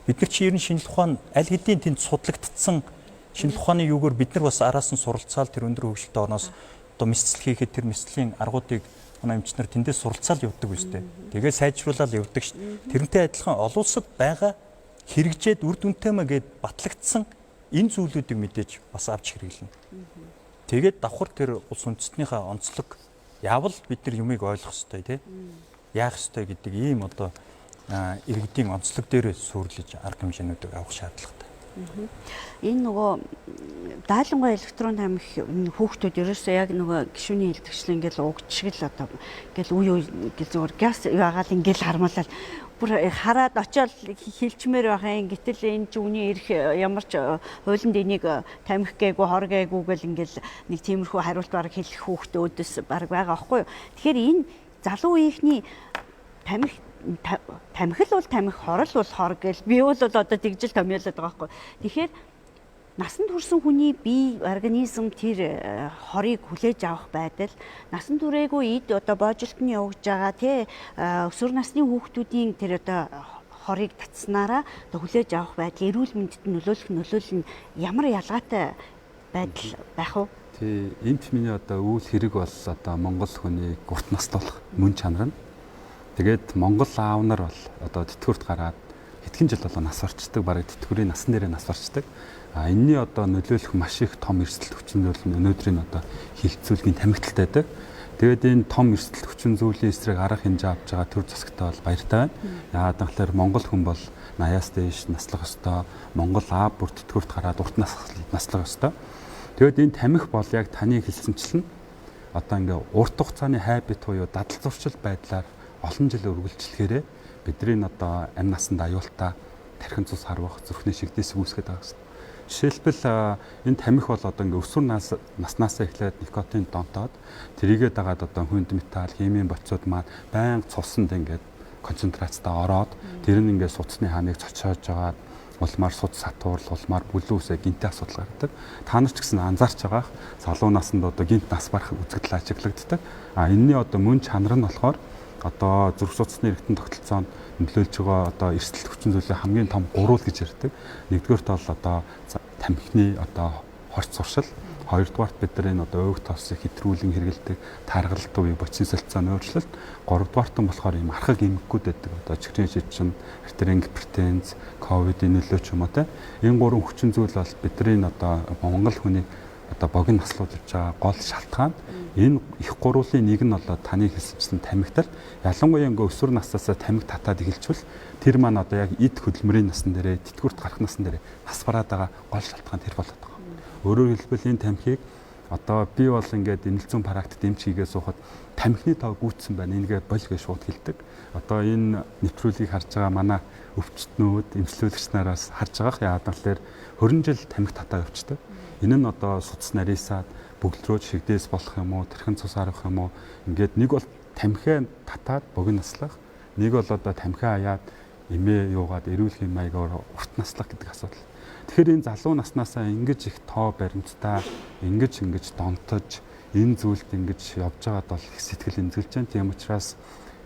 Бид нар чи ер нь шинжлэх ухаан аль хэдийн тэнд судлагдсан шинжлэх ухааны юугаар бид нар бас араас нь суралцаал тэр өндөр хөгжилтэй орноос одоо мэсцэл хийхэд тэр мэсцлийн аргуудыг манай эмч нар тэндээс суралцаал явдаг үстэй. Тэгээ сайжруулаад явдаг шүү дээ. Тэрнтэй адилхан олон улсад байгаа хэрэгжээд үр дүнтэй мэ гэд батлагдсан энэ зүйлүүдийг мэдээж бас авч хэрэглэнэ. Тэгээд давхар тэр улс үндэстнийхээ онцлог явал бид нар юмыг ойлгох ёстой тий. Яах ёстой гэдэг ийм одоо иргэдийн онцлог дээр суйрлаж арга хэмжээнүүдийг авах шаардлагатай. Энэ нөгөө даалангуй электрон тамхи хүүхдүүд ерөөсөө яг нөгөө гишүүний хэлтгчлэн ингээл угдшиг л одоо ингээл үе үе ингээл зүгээр газ яагаал ингээл хармалал бүр хараад очиод хилчмээр байх юм. Гэтэл энэ ч үний эрх ямар ч хуулинд энийг тамхи гээгүй хор гээгүй гэл ингээл нэг тиймэрхүү хариулт бараг хэлэх хүүхдүүдээс бараг байгаа байхгүй юу. Тэгэхээр энэ залуу үеийнхний тамхи тамхи л бол тамхи, хор л бол хор гэл би бол одоо тэгжил томьёолоод байгаа байхгүй. Тэгэхээр насанд хүрсэн хүний бие организм тэр хорыг хүлээж авах байдал, насанд хүрээгүй эд одоо боожилт нь явагдаж байгаа тий өсвөр насны хүүхдүүдийн тэр одоо хорыг татснараа одоо хүлээж авах байдал эрүүл мэндэд нөлөөлөх нөлөөлөл нь ямар ялгаатай байдал байх вэ? Тий, эмч миний одоо үйл хэрэг бол одоо Монгол хүний урт наслуулах мөн чанар нь. Тэгээд Монгол аав нар бол одоо тэтгэврт гараад хэдхэн жил болоо нас барчдаг, бараг тэтгэврийн насан дээрээ нас барчдаг. А энэний одоо нөлөөлөх маш их том эрсдэл хүчин зүйл нь өнөөдрийн одоо хилцүүлгийн тамхиталтай байдаг. Тэгээд энэ том эрсдэл хүчин зүйлийн эсрэг арга хэмжээ авч байгаа төр засагтай бол баяртай байна. Яагаад гэвэл Монгол хүн бол 80-аас дээш наслах ёстой. Монгол аав бүр тэтгэврт гараад урт наслах ёстой. Тэгээд энэ тамхи бол яг таны хэлсэнчлэн одоо ингээ урт хугацааны хайбит буюу дадал зуршил байдлаар олон жил үргэлжлэхээрээ бидний одоо амь насанд аюултай тархин цус харвах, зүрхний шигдээс үүсгээд байгаа гэсэн. Жишээлбэл энэ тамхи бол одоо ингээ өсвөр наснаасаа эхлээд никотин донтоод тэрийгээ дагаад одоо хүнд металл, химийн бодисууд маань байнга цуснд ингээд концентрацтай ороод тэр нь ингээ судасны хааныг цочоож жагаад улмаар суд сатуурл, улмаар бүлүүсээ гинтэй асуудал гаргадаг. Та нар ч гэсэн анзаарч байгаах залуу наснд одоо гинт нас барах үзэгдэл ажиглагддаг. А энэний одоо мөн чанар нь болохоор одоо зүрх судасны эргэтэн тогтолцоонд нөлөөлж байгаа одоо эрсдэл хүчин зүйлийн хамгийн том гурвал гэж ярьдаг. Нэгдүгээрт бол одоо тамхины одоо хорц суршил, хоёрдугаарт бид нар энэ одоо ууг тосыг хэтрүүлэн хэрэгэлдэг таргалт буюу боцын солилцооны өөрчлөлт, гуравдугаарт нь болохоор ийм архаг эмгэгүүд байдаг. Одоо чихрийн шижин, артерийн гипертенз, ковидын нөлөө ч юм уу те. Энэ гурван хүчин зүйл бол бидний одоо Монгол хүний одоо богино наслуулж байгаа гол шалтгаан. Энэ их гурвын нэг нь болоо таны хэлсэнчлэн тамхитал. Ялангуяа ингээ өсвөр наснаасаа тамхи татаад эхэлчихвэл тэр маань одоо яг эд хөдөлмөрийн насн дээрээ тэтгэврт гарах насн дээрээ нас бараад байгаа гол шалтгаан тэр болоод байгаа. Өөрөөр хэлбэл энэ тамхиг одоо би бол ингээд энэлзүүн практикт эмч хийгээ суухад тамхины тоо гүйтсэн байна. Энийгээ боль гэж шууд хэлдэг. Одоо энэ нэвтрүүлгийг харж байгаа манай өвчтнүүд, эмчлүүлэгч нараас харж байгаах. Яагаад гэвэл 20 жил тамхи татаа явцдаг. Энэ нь одоо судас нарийсаад бөглөрөөж шигдээс болох юм уу, тэрхэн цус арах юм уу? Ингээд нэг бол тамхиа татаад богино наслах, нэг бол одоо тамхиа аяад эмээ юугаад эрүүл хэм маягаар урт наслах гэдэг асуудал. Тэгэхээр энэ залуу наснаасаа ингэж их тоо баримттай, ингэж донтож, энэ зүйлд ингэж явж байгаад бол их сэтгэл эмзэглэж байна. Тийм учраас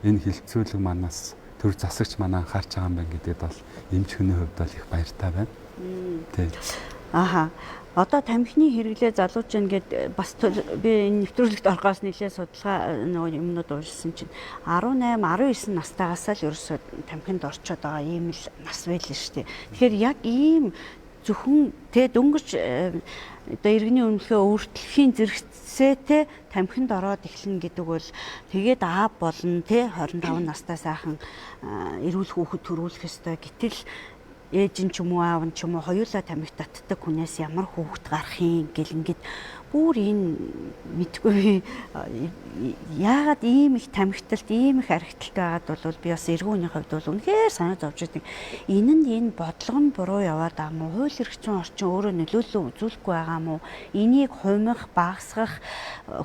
энэ хилцүүлэг манаас төр засагч манай анхаарч байгаа юм байна гэдгээд бол эмч хүний хувьд бол их баяртай байна. Тийм. Аха. Одоо тамхины хэрэглээ залууч ингээд бас би энэ нэвтрүүлэгт орохоос нэлээд судалгаа нөгөө юмнууд уншсан чинь 18, 19 настайгаас л ерөөсөө тамхинд орчоод байгаа ийм л нас байлаа шүү дээ. Тэгэхээр яг ийм зөвхөн тэ дөнгөж одоо иргэний үнэлгээ өөрчлөхийн зэрэгцээтэй тамхинд ороод эхлэнэ гэдэг бол тэгээд аав болно тэ 25 настай сайхан эрүүл хүүхэд төрүүлэх ёстой. Гэтэл ээж нь ч юм уу аав нь ч юм уу хоёулаа тамхи татдаг хүнээс ямар хүүхэд гарах юм гэл ингээд бүр энэ мэдгүй яагаад ийм их тамхиталт ийм их архиталт байгаад бол би бас эргэн үеийн хувьд бол үнэхээр санаа зовж байдаг. Энэ нь энэ бодлого нь буруу яваад байгаа мó, хууль эрх зүйн орчин өөрөө нөлөөлөл үзүүлэхгүй байгаа мó, энийг хумих, багасгах,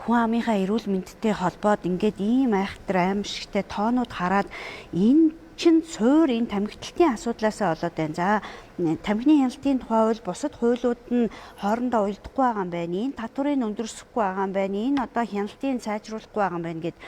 хүн амынхаа эрүүл мэндтэй холбоод ингээд ийм айхтар аимшигтай тоонууд хараад энэ чин суур энэ тамхитлалтын асуудлаасаа болоод байна. За тамхины хяналтын тухай хууль бусад хуулиуд нь хоорондоо уялдахгүй байгаа юм байна. Энэ татврыг өндөрсөхгүй байгаа юм байна. Энэ одоо хяналтыг сайжруулахгүй байгаа юм байна гэд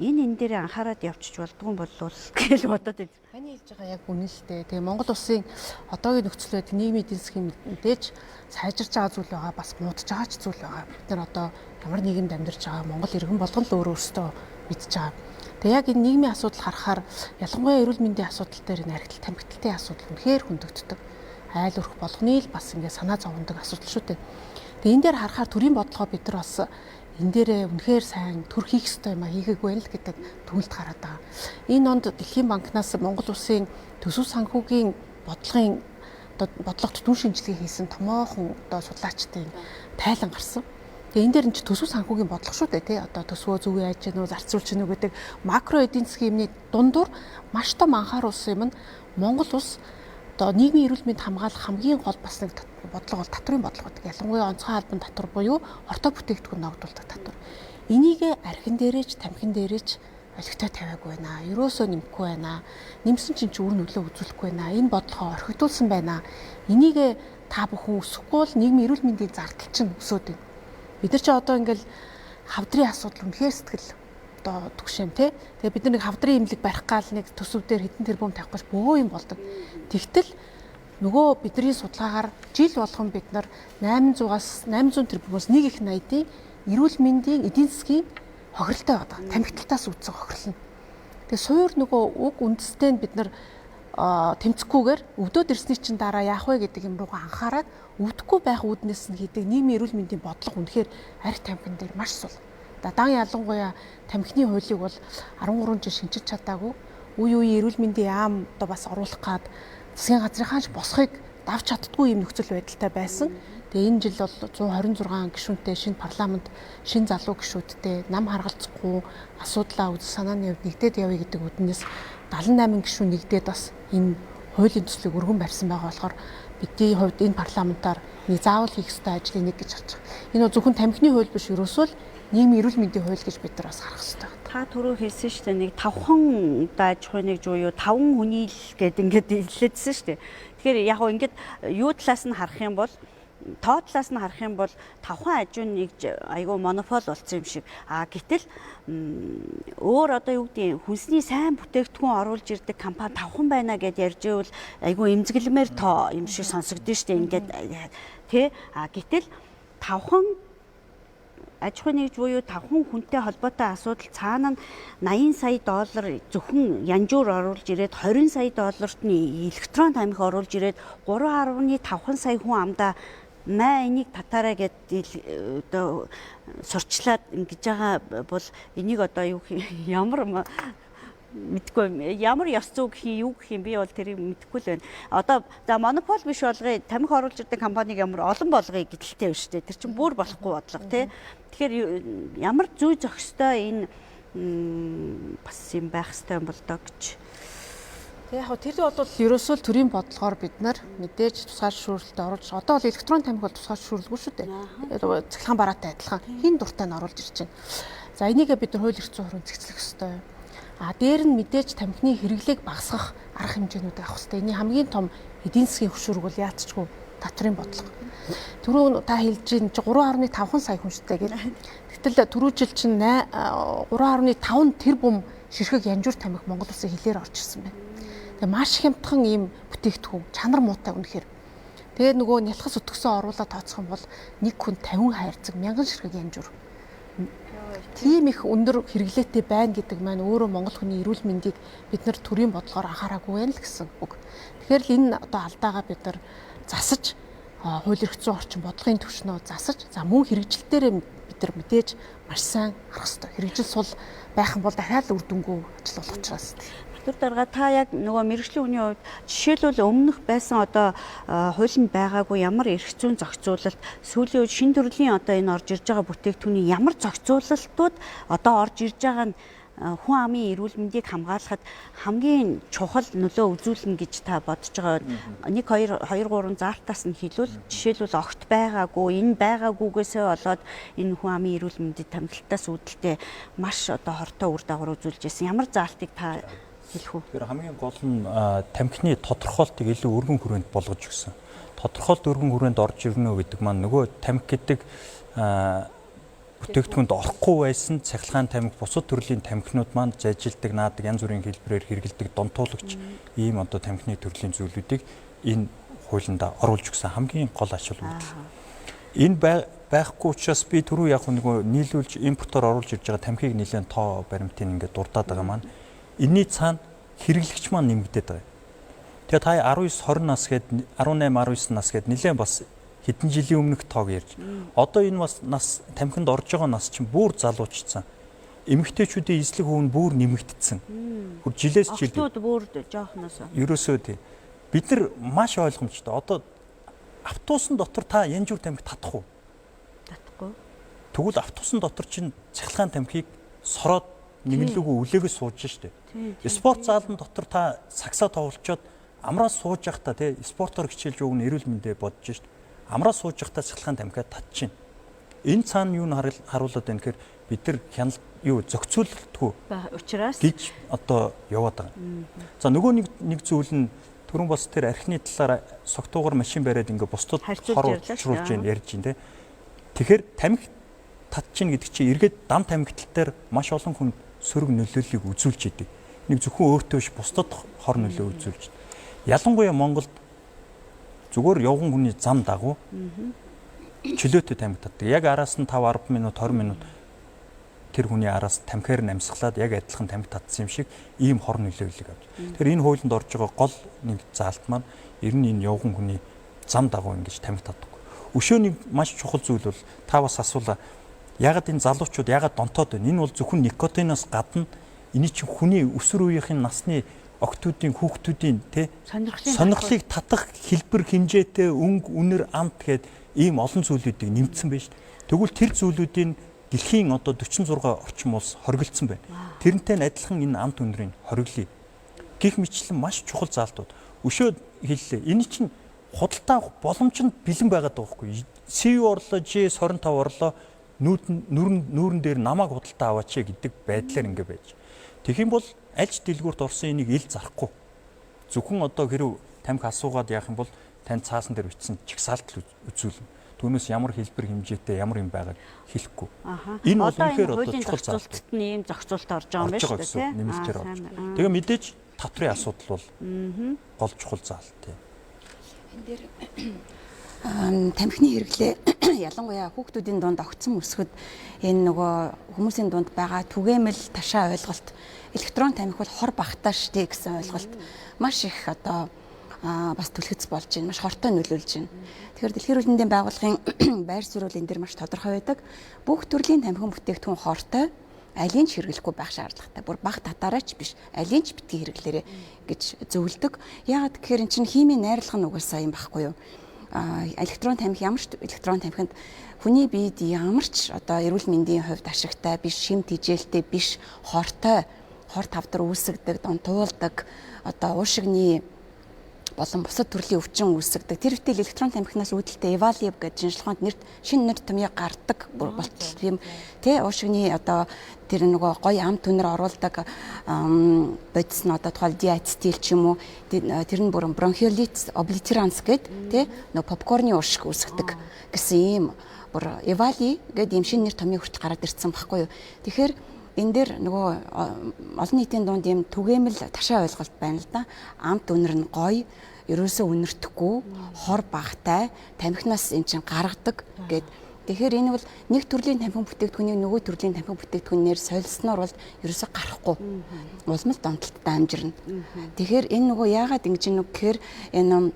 энэ дээр анхаарад явчих болдгоо болвол гэж бодоод байна. Таны хэлж байгаа яг үнэн л дээ. Тэгээ Монгол улсын одоогийн нөхцөл байдал нийгмийн эдийн засгийн мэдээж сайжирч байгаа зүйл байгаа, бас муудаж байгаа ч зүйл байгаа. Бид нар одоо ямар нийгэмд амьдарч байгаа Монгол иргэн болгон л өөр өөртөө мэдж байгаа. Тэгээ яг энэ нийгмийн асуудал харахаар ялангуяа эрүүл мэндийн асуудал дээр энэ архитал тамхитлалтын асуудал үнэхээр хүндэгддэг. Айл өрх болгоны л бас ингээ санаа зовндог асуудал шүү дээ. Тэгээ энэ дээр харахаар төрийн бодлогоо бид нар бас энэ дээрээ үнэхээр сайн төр хийх ёстой юм а хийгээгүй байх л гэдэг дүгнэлт гараад байгаа. Энэ онд Дэлхийн банкнаас Монгол улсын төсөв санхүүгийн бодлогын одоо бодлогот дүн шинжилгээ хийсэн томоохон одоо судлаачдын тайлан гарсан. Тэгээ энэ дээр нь ч төсөв санхүүгийн бодлого шүү дээ тий. Одоо төсвөө зөв яаж гэнэ үү, зарцуулж гэнэ үү гэдэг макро эдийн засгийн юмны дундуур маш том анхааруулсан юм нь Монгол улс одоо нийгмийн эрүүл мэнд хамгаалах хамгийн гол бас нэг бодлого бол татврын бодлого гэдэг. Ялангуяа онцгой албан татвар буюу орто бүтээгдэхүүн ногдуулдаг татвар. Энийг архин дээрээч, тамхин дээрээч олигтой тавиагүй байна. Ерөөсөө нэмэхгүй байна. Нэмсэн чинь ч үр нөлөө үзүүлэхгүй байна. Энэ бодлогоо орхигдуулсан байна. Энийг та бүхэн өсөхгүй бол нийгмийн эрүүл мэндийн зардал чинь өсөөд байна. Бид нар чи одоо ингээл хавдрын асуудал үнэхээр сэтгэл одоо түгшээм те. Тэгээ бид нар нэг хавдрын имлэг барих гал нэг төсөв дээр хэдэн тэрбум тавих гэж бөөн юм болдог. Тэгтэл нөгөө бидний судалгаагаар жил болгон бид нар 800-аас 800 тэрбумоос нэг их 80-ийн эрүүл мэндийн эдийн засгийн хохиролтой байгаа. Тамхиталтаас үүссэн хохирол нь. Тэгээ суур нөгөө уг үндэстэй нь бид нар тэмцэхгүйгээр өвдөөд ирсний чинь дараа яах вэ гэдэг юм руугаа анхаарад өвдөхгүй байх үүднээс нь хийдэг нийгмийн эрүүл мэндийн бодлого үнэхээр арх тамхин дээр маш сул. За дан ялангуяа тамхины хуулийг бол 13 жил шинчилж чадаагүй. Үе үеийн эрүүл мэндийн яам одоо бас оруулах гад засгийн газрынхаа ч босхийг давж чаддгүй юм нөхцөл байдалтай байсан. Тэгээ энэ жил бол 126 гишүүнтэй шинэ парламент, шинэ залуу гишүүдтэй нам харгалзахгүй асуудлаа үзэл санааны хувьд нэгдээд явъя гэдэг үднээс 78 гишүүн нэгдээд бас энэ хуулийн төслийг өргөн барьсан байгаа болохоор бидний хувьд энэ парламентаар нэг заавал хийх ёстой ажлын нэг гэж харж байгаа. Энэ зөвхөн тамхины хууль биш, ерөөсөө л нийгмийн эрүүл мэндийн хууль гэж бид нар бас харах ёстой. Та түрүү хэлсэн шүү дээ, нэг 5хан одоо аж ахуйн нэг буюу 5 хүний л гэд ингээд хэллээдсэн шүү дээ. Тэгэхээр яг гоо ингээд юу талаас нь харах юм бол, тоо талаас нь харах юм бол 5хан ажуун нэг айгүй монопол болсон юм шиг. А гэтэл өөр одоо юу гэдгийг хүнсний сайн бүтээгдэхүүн оруулж ирдэг компани 5хан байна гэд ярьж ивэл айгүй эмзэглэмээр тоо юм шиг сонсогдсон шүү дээ. Ингээд тий. А гэтэл 5хан аж ахуйн нэгж буюу 5 хүнтэй холбоотой асуудал цаана нь 80 сая доллар зөвхөн янжуур оруулж ирээд 20 сая долларт нь электрон тамхи оруулж ирээд 3.5 сая хүн амдаа маа энийг татаарай гэд одоо сурчлаад ингэж байгаа бол энийг одоо юу ямар мэдгүй ямар ёс зүй гэх юм юу гэх юм би бол тэрийг мэдэхгүй л байна. Одоо за монопол биш болгоё, тамхи оруулж ирдэг компаниг ямар олон болгоё гэдэлтэй байна шүү дээ. Тэр чинь бүр болохгүй бодлого тий. Тэгэхээр ямар зүй зохистой энэ бас юм байх ёстой юм бол доо гэж. Тэг яг тэр бол ерөөсөө л төрийн бодлогоор бид нар мэдээж тусгаар зөвшөөрлөлтөд оруулж, одоо бол электрон тамхи бол тусгаар зөвшөөрлгүй шүү дээ. Цахилгаан бараатай адилхан хин дуртай нь оруулж ирж байна. За энийгээ бид нар хууль эрх зүйн хүрээнд зэгцлэх ёстой. А дээр нь мэдээж тамхины хэрэглээг багасгах арга хэмжээнүүд авах хэрэгтэй. Эний хамгийн том эдийн засгийн хөшүүрэг бол яалтчгүй татврын бодлого. Түрүү та хэлж чинь 3.5 сая хүн шүү дээ гэдэг. Гэтэл түрүү жил чинь 3.5 тэрбум ширхэг янжуур тамхи Монгол улсын хилээр орж ирсэн байна. Тэгээ маш хямдхан ийм бүтээгдэхүүн, чанар муутай үнэхээр. Тэгээ нөгөө нялхас өтгсөн оруулаад тооцох юм бол нэг хүн 50 хайрцаг 1000 ширхэг янжуур. Тийм их өндөр хэрэглээтэй байна гэдэг маань өөрөө монгол хүний эрүүл мэндийг бид нар төрийн бодлогоор анхаараагүй байна л гэсэн үг. Тэгэхээр л энэ одоо алдаагаа бид нар засаж, хууль эрх зүйн орчин бодлогын түвшнөө засаж, за мөн хэрэгжилтээрээ бид нар мэдээж маш сайн харах хэрэгтэй. Хэрэгжил сул байх юм бол дахиад үр дүнгүй ажил болох учраас. Батүр дарга, та яг нөгөө мэргэжлийн хүний хувьд жишээлбэл өмнөх байсан одоо хуулинд байгаагүй ямар эрх зүйн зохицуулалт, сүүлийн үед шинэ төрлийн одоо энэ орж ирж байгаа бүтээгдэхүүний ямар зохицуулалтууд одоо орж ирж байгаа нь хүн амын эрүүл мэндийг хамгаалахад хамгийн чухал нөлөө үзүүлнэ гэж та бодож байгаа. 1 2 2 3 заалтаас нь хэлвэл жишээлбэл огт байгаагүй, энэ байгаагүйгээсээ болоод энэ хүн амын эрүүл мэндэд тамхилтаас үүдэлтэй маш одоо хортой үр дагавар үзүүлж байсан. Ямар заалтыг та хэлэх үү? Тэгэхээр хамгийн гол нь тамхины тодорхойлтыг илүү өргөн хүрээнд болгож өгсөн. Тодорхойлт өргөн хүрээнд орж ирнэ гэдэг маань нөгөө тамхи гэдэг бүтээгдэхүүнд орохгүй байсан цахилгаан тамхи, бусад төрлийн тамхинууд маань зажилдаг, наадаг, янз бүрийн хэлбэрээр хэрэгэлдэг донтуулагч ийм одоо тамхины төрлийн зүйлүүдийг энэ хуулинд оруулж өгсөн хамгийн гол ач холбогдол. Энэ байхгүй учраас би түрүү яг нөгөө нийлүүлж импортоор оруулж ирж байгаа тамхиг нэлээд тоо баримтыг ингээд дурдаад байгаа маань энэний цаана хэрэглэгч маань нэмэгдээд байгаа. Тэгээ та 19 20 нас гээд 18 19 нас гээд нэлээд бас хэдэн жилийн өмнөх тоог ярьж. Одоо энэ бас нас тамхинд орж байгаа нас чинь бүр залуучсан. Эмэгтэйчүүдийн эзлэх хөв нь бүр нэмэгдсэн. Бүр жилээс жил. Охтууд бүр жоохноос. Ерөөсөө тий. Бид нар маш ойлгомжтой. Одоо автобусын дотор та янжуур тамхи татах уу? Татахгүй. Тэгвэл автобусын дотор чинь цахилгаан тамхиг сороод нэгэн лүгөө үлээгээс сууж штэ. Спорт заалан дотор та сагсаа тоглолцоод амраа сууж явахдаа тий спортоор хичээлж өгнө эрүүл мэндэ бодож штэ. Амраа сууж явахдаа цахилгаан тамхиа татчихна. Энэ цаана юу харуулад байна гэхээр бид нар хяналт юу зохицуулалтгүй учраас гэж одоо яваад байгаа. За нөгөө нэг зүйл нь түрүүн бас тэр архины талаар согтуугаар машин бариад ингээ бусдад хор учруулж ярьж байна те. Тэгэхээр тамхи татчихна гэдэг чинь эргээд дам тамхитал дээр маш олон хүн сөрөг нөлөөллийг үзүүлж идэг. Нэг зөвхөн өөртөө биш бусдад хор нөлөө үзүүлж. Ялангуяа Монголд зүгээр явган хүний зам дагуу чөлөөтэй тамхи татдаг. Яг араас нь 5 10 минут 20 минут тэр хүний араас тамхиар нь амьсгалаад яг адилхан тамхи татсан юм шиг ийм хор нөлөөллийг авч. Тэгэхээр энэ хуулинд орж байгаа гол нэг заалт маань ер нь энэ явган хүний зам дагуу ингэж тамхи татдаг. Өшөө нэг маш чухал зүйл бол та бас асуулаа. Ягаад энэ залуучууд ягаад донтоод байна? Энэ бол зөвхөн никотиноос гадна энэ чинь хүний өсвөр үеийн насны охтуудын хүүхдүүдийн тий сонирхлыг татах хэлбэр хэмжээтэй өнгө үнэр амт гээд ийм олон зүйлүүдийг нэмсэн байж. Тэгвэл тэр зүйлүүдийн дэлхийн одоо 46 орчим улс хоригдсон байна. Тэрнтэй нь адилхан энэ амт үнэрийг хориглоё. Гэх мэтлэн маш чухал заалтууд. Өшөө хэллээ. Энэ чинь худалдаа авах боломж нь бэлэн байгаад байгаа байхгүй. CU орлоо, G25 орлоо, нүүрэн дээр намайг худалдаа аваач гэдэг байдлаар ингэ байж. Тэгэх юм бол альж дэлгүүрт орсон энийг ил зарахгүй. Зөвхөн одоо хэрв тамхи асуугаад яах юм бол танд цаасан дээр бичсэн чагсаалт үзүүлнэ. Түүнээс ямар хэлбэр хэмжээтэй ямар юм байгааг хэлэхгүй. Энэ бол үнэхээр одоо чухал зохицуултад нь ийм зохицуулт орж байгаа юм байна шүү дээ. Нэмэлтээр орж. Тэгээ мэдээж татврын асуудал бол гол чухал заалт тийм. Энэ дээр тамхины хэрэглээ ялангуяа хүүхдүүдийн дунд огцом өсгöd энэ нөгөө хүмүүсийн дунд байгаа түгээмэл ташаа ойлголт электрон тамхи бол хор багтаа штэ гэсэн ойлголт маш их одоо бас түлхэц болж байна. Маш хортой нөлөөлж байна. Тэгэхээр Дэлхийн эрүүл мэндийн байгууллагын байр суурь энэ дэр маш тодорхой байдаг. Бүх төрлийн тамхин бүтээгдэхүүн хортой, алийн ч хэрэглэхгүй байх шаардлагатай. Бүр баг татаараач биш, алийн ч битгий хэрэглээрэ гэж зөвлөдөг. Яагаад гэхээр эн чинь химийн найрлага нь угаасаа юм багхгүй юу? Электрон тамхи ямар ч электрон тамхинд хүний биед ямар ч одоо эрүүл мэндийн хувьд ашигтай биш, шим тэжээлтэй биш, хортой, хор тавдар үүсгдэг, донтуулдаг, одоо уушигны болон бусад төрлийн өвчин үүсгдэг. Тэр үтэл электрон тамхинаас үүдэлтэй Evalib гэдэг шинжилгээ ухаанд нэрт шинэ нэр томьёо гардаг болтол тийм тий уушигны одоо тэр нөгөө гоё амт үнэр оруулдаг бодис нь одоо тухайл диацетил ч юм уу тэр нь бүр бронхиолит облитеранс гэд тий нөгөө попкорны уушиг үүсгдэг гэсэн ийм бүр Evali гэдэг ийм шинэ нэр томьёо хүртэл гараад ирсэн баггүй юу. Тэгэхээр энэ дээр нөгөө олон нийтийн дунд ийм түгээмэл ташаа ойлголт байна л да. Амт үнэр нь гоё, ерөөсөө үнэртэхгүй, хор багтай, тамхинаас эн чинь гаргадаг гэд. Тэгэхээр энэ бол нэг төрлийн тамхин бүтээгдэхүүнийг нөгөө төрлийн тамхин бүтээгдэхүүнээр солилсноор бол ерөөсөө гарахгүй. Улам л донтолттой амжирна. Тэгэхээр энэ нөгөө яагаад ингэж юм гэхээр энэ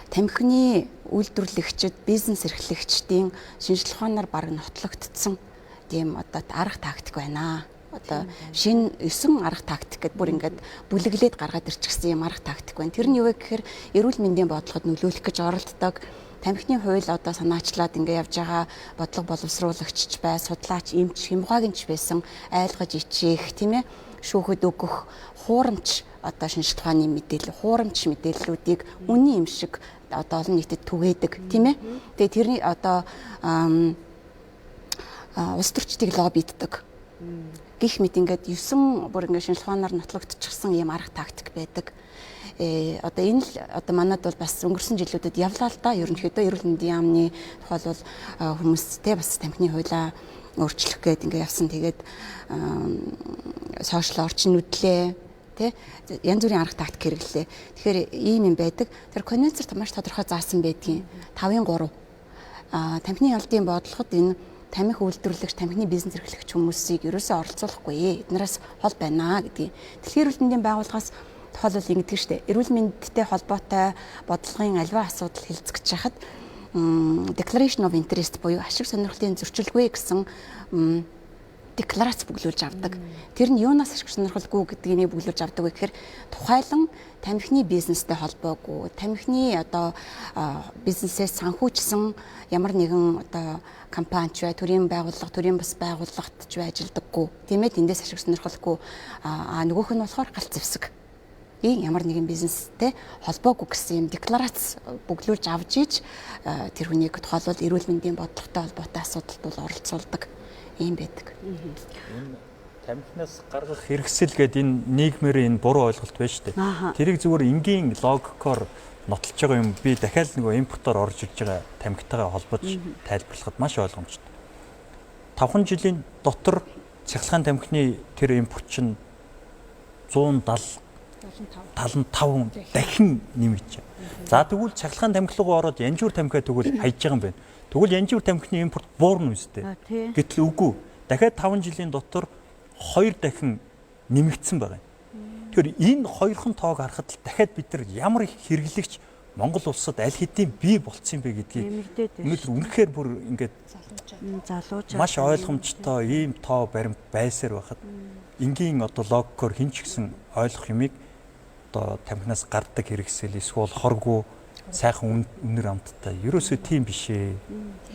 тамхины үйлдвэрлэгчид, бизнес эрхлэгчдийн шинжлэх ухаанаар бараг нотлогдсон тийм одоо арга тактик байна. Одоо шинэ 9 арга тактик гэдээ бүр ингээд бүлэглээд гаргаад ирчихсэн юм арга тактик байна. Тэр нь юу вэ гэхээр эрүүл мэндийн бодлогод нөлөөлөх гэж оролддог. Тамхины хууль одоо санаачлаад ингээ явж байгаа бодлого боловсруулагч бай, судлаач, эмч, хямгаагч байсан айлгаж ичээх, тийм шүүхэд өгөх хуурамч одоо шинжлэх ухааны мэдээлэл, хуурамч мэдээллүүдийг үнэн юм шиг одоо олон нийтэд түгээдэг, тийм. Тэгээ тэрний одоо улс төрчдийг лоббиддаг. Гэх мэт ингээд 9 бүр ингээд шинжлэх ухаанаар нотлогдчихсан ийм арга тактик байдаг. Одоо энэ л одоо манад бол бас өнгөрсөн жилүүдэд явлаа л да. Ерөнхийдөө эрүүл мэндийн яамны тухайлбал хүмүүс те бас тамхины хуулиа өөрчлөх гээд ингээд явсан. Тэгээд сошиал орчин нүдлээ тэ янз бүрийн арга тактик хэрэглээ. Тэгэхээр ийм юм байдаг. Тэр конвенцээр маш тодорхой заасан байдгийн 5-ын 3. Тамхины ялдын бодлогод энэ тамхи үйлдвэрлэгч, тамхины бизнес эрхлэгч хүмүүсийг ерөөсөө оролцуулахгүй. Эднээс хол байна гэдгийг. Дэлхийн эрүүл мэндийн байгууллагаас тухайлбал ингэдэг штэ. Эрүүл мэндтэй холбоотой бодлогын альва асуудал хэлцэж хахад Declaration of Interest буюу ашиг сонирхлын зөрчилгүй гэсэн декларац бүглүүлж авдаг. Тэр нь юунаас ашиг сонирхолгүй гэдгийг бүглүүлж авдаг вэ гэхээр тухайлан тамхины бизнестэй холбоогүй, тамхины одоо бизнесээс санхүүжсэн ямар нэгэн одоо компани ч бай, төрийн байгууллага, төрийн бас байгууллагт ч бай ажилдаггүй. Тийм ээ, тэндээс ашиг сонирхолгүй. А нөгөөх нь болохоор галт зэвсэг. Ийм ямар нэгэн бизнестэй холбоогүй гэсэн юм декларац бүглүүлж авч иж тэр хүнийг тухайлбал эрүүл мэндийн бодлоготой холбоотой асуудалд бол оролцуулдаг ийм байдаг. Энэ тамхинаас гаргах хэрэгсэл гэдэг энэ нийгмээр энэ буруу ойлголт байна шүү дээ. Тэрийг зүгээр энгийн логикоор нотолж байгаа юм би дахиад нөгөө импортоор орж ирж байгаа тамхитайгаа холбож тайлбарлахад маш ойлгомжтой. 5 жилийн дотор цахилгаан тамхины тэр импорт чинь 170 75 дахин нэмэгдэж. За тэгвэл цахилгаан тамхи руу ороод янжуур тамхиа тэгвэл хайж байгаа юм байна. Тэгвэл янжуур тамхины импорт буурна үстэй. Гэтэл үгүй. Дахиад 5 жилийн дотор 2 дахин нэмэгдсэн байгаа юм. Тэгэхээр энэ хоёрхан тоог харахад л дахиад бид нар ямар их хэрэглэгч Монгол улсад аль хэдийн бий болцсон юм бэ гэдгийг өнөөдөр үнэхээр бүр ингээд залууч маш ойлгомжтой ийм тоо баримт байсаар байхад энгийн одоо логикоор хэн ч гэсэн ойлгох юмыг одоо тамхинаас гардаг хэрэгсэл эсвэл хоргүй сайхан үнэр амттай ерөөсөө тийм биш ээ.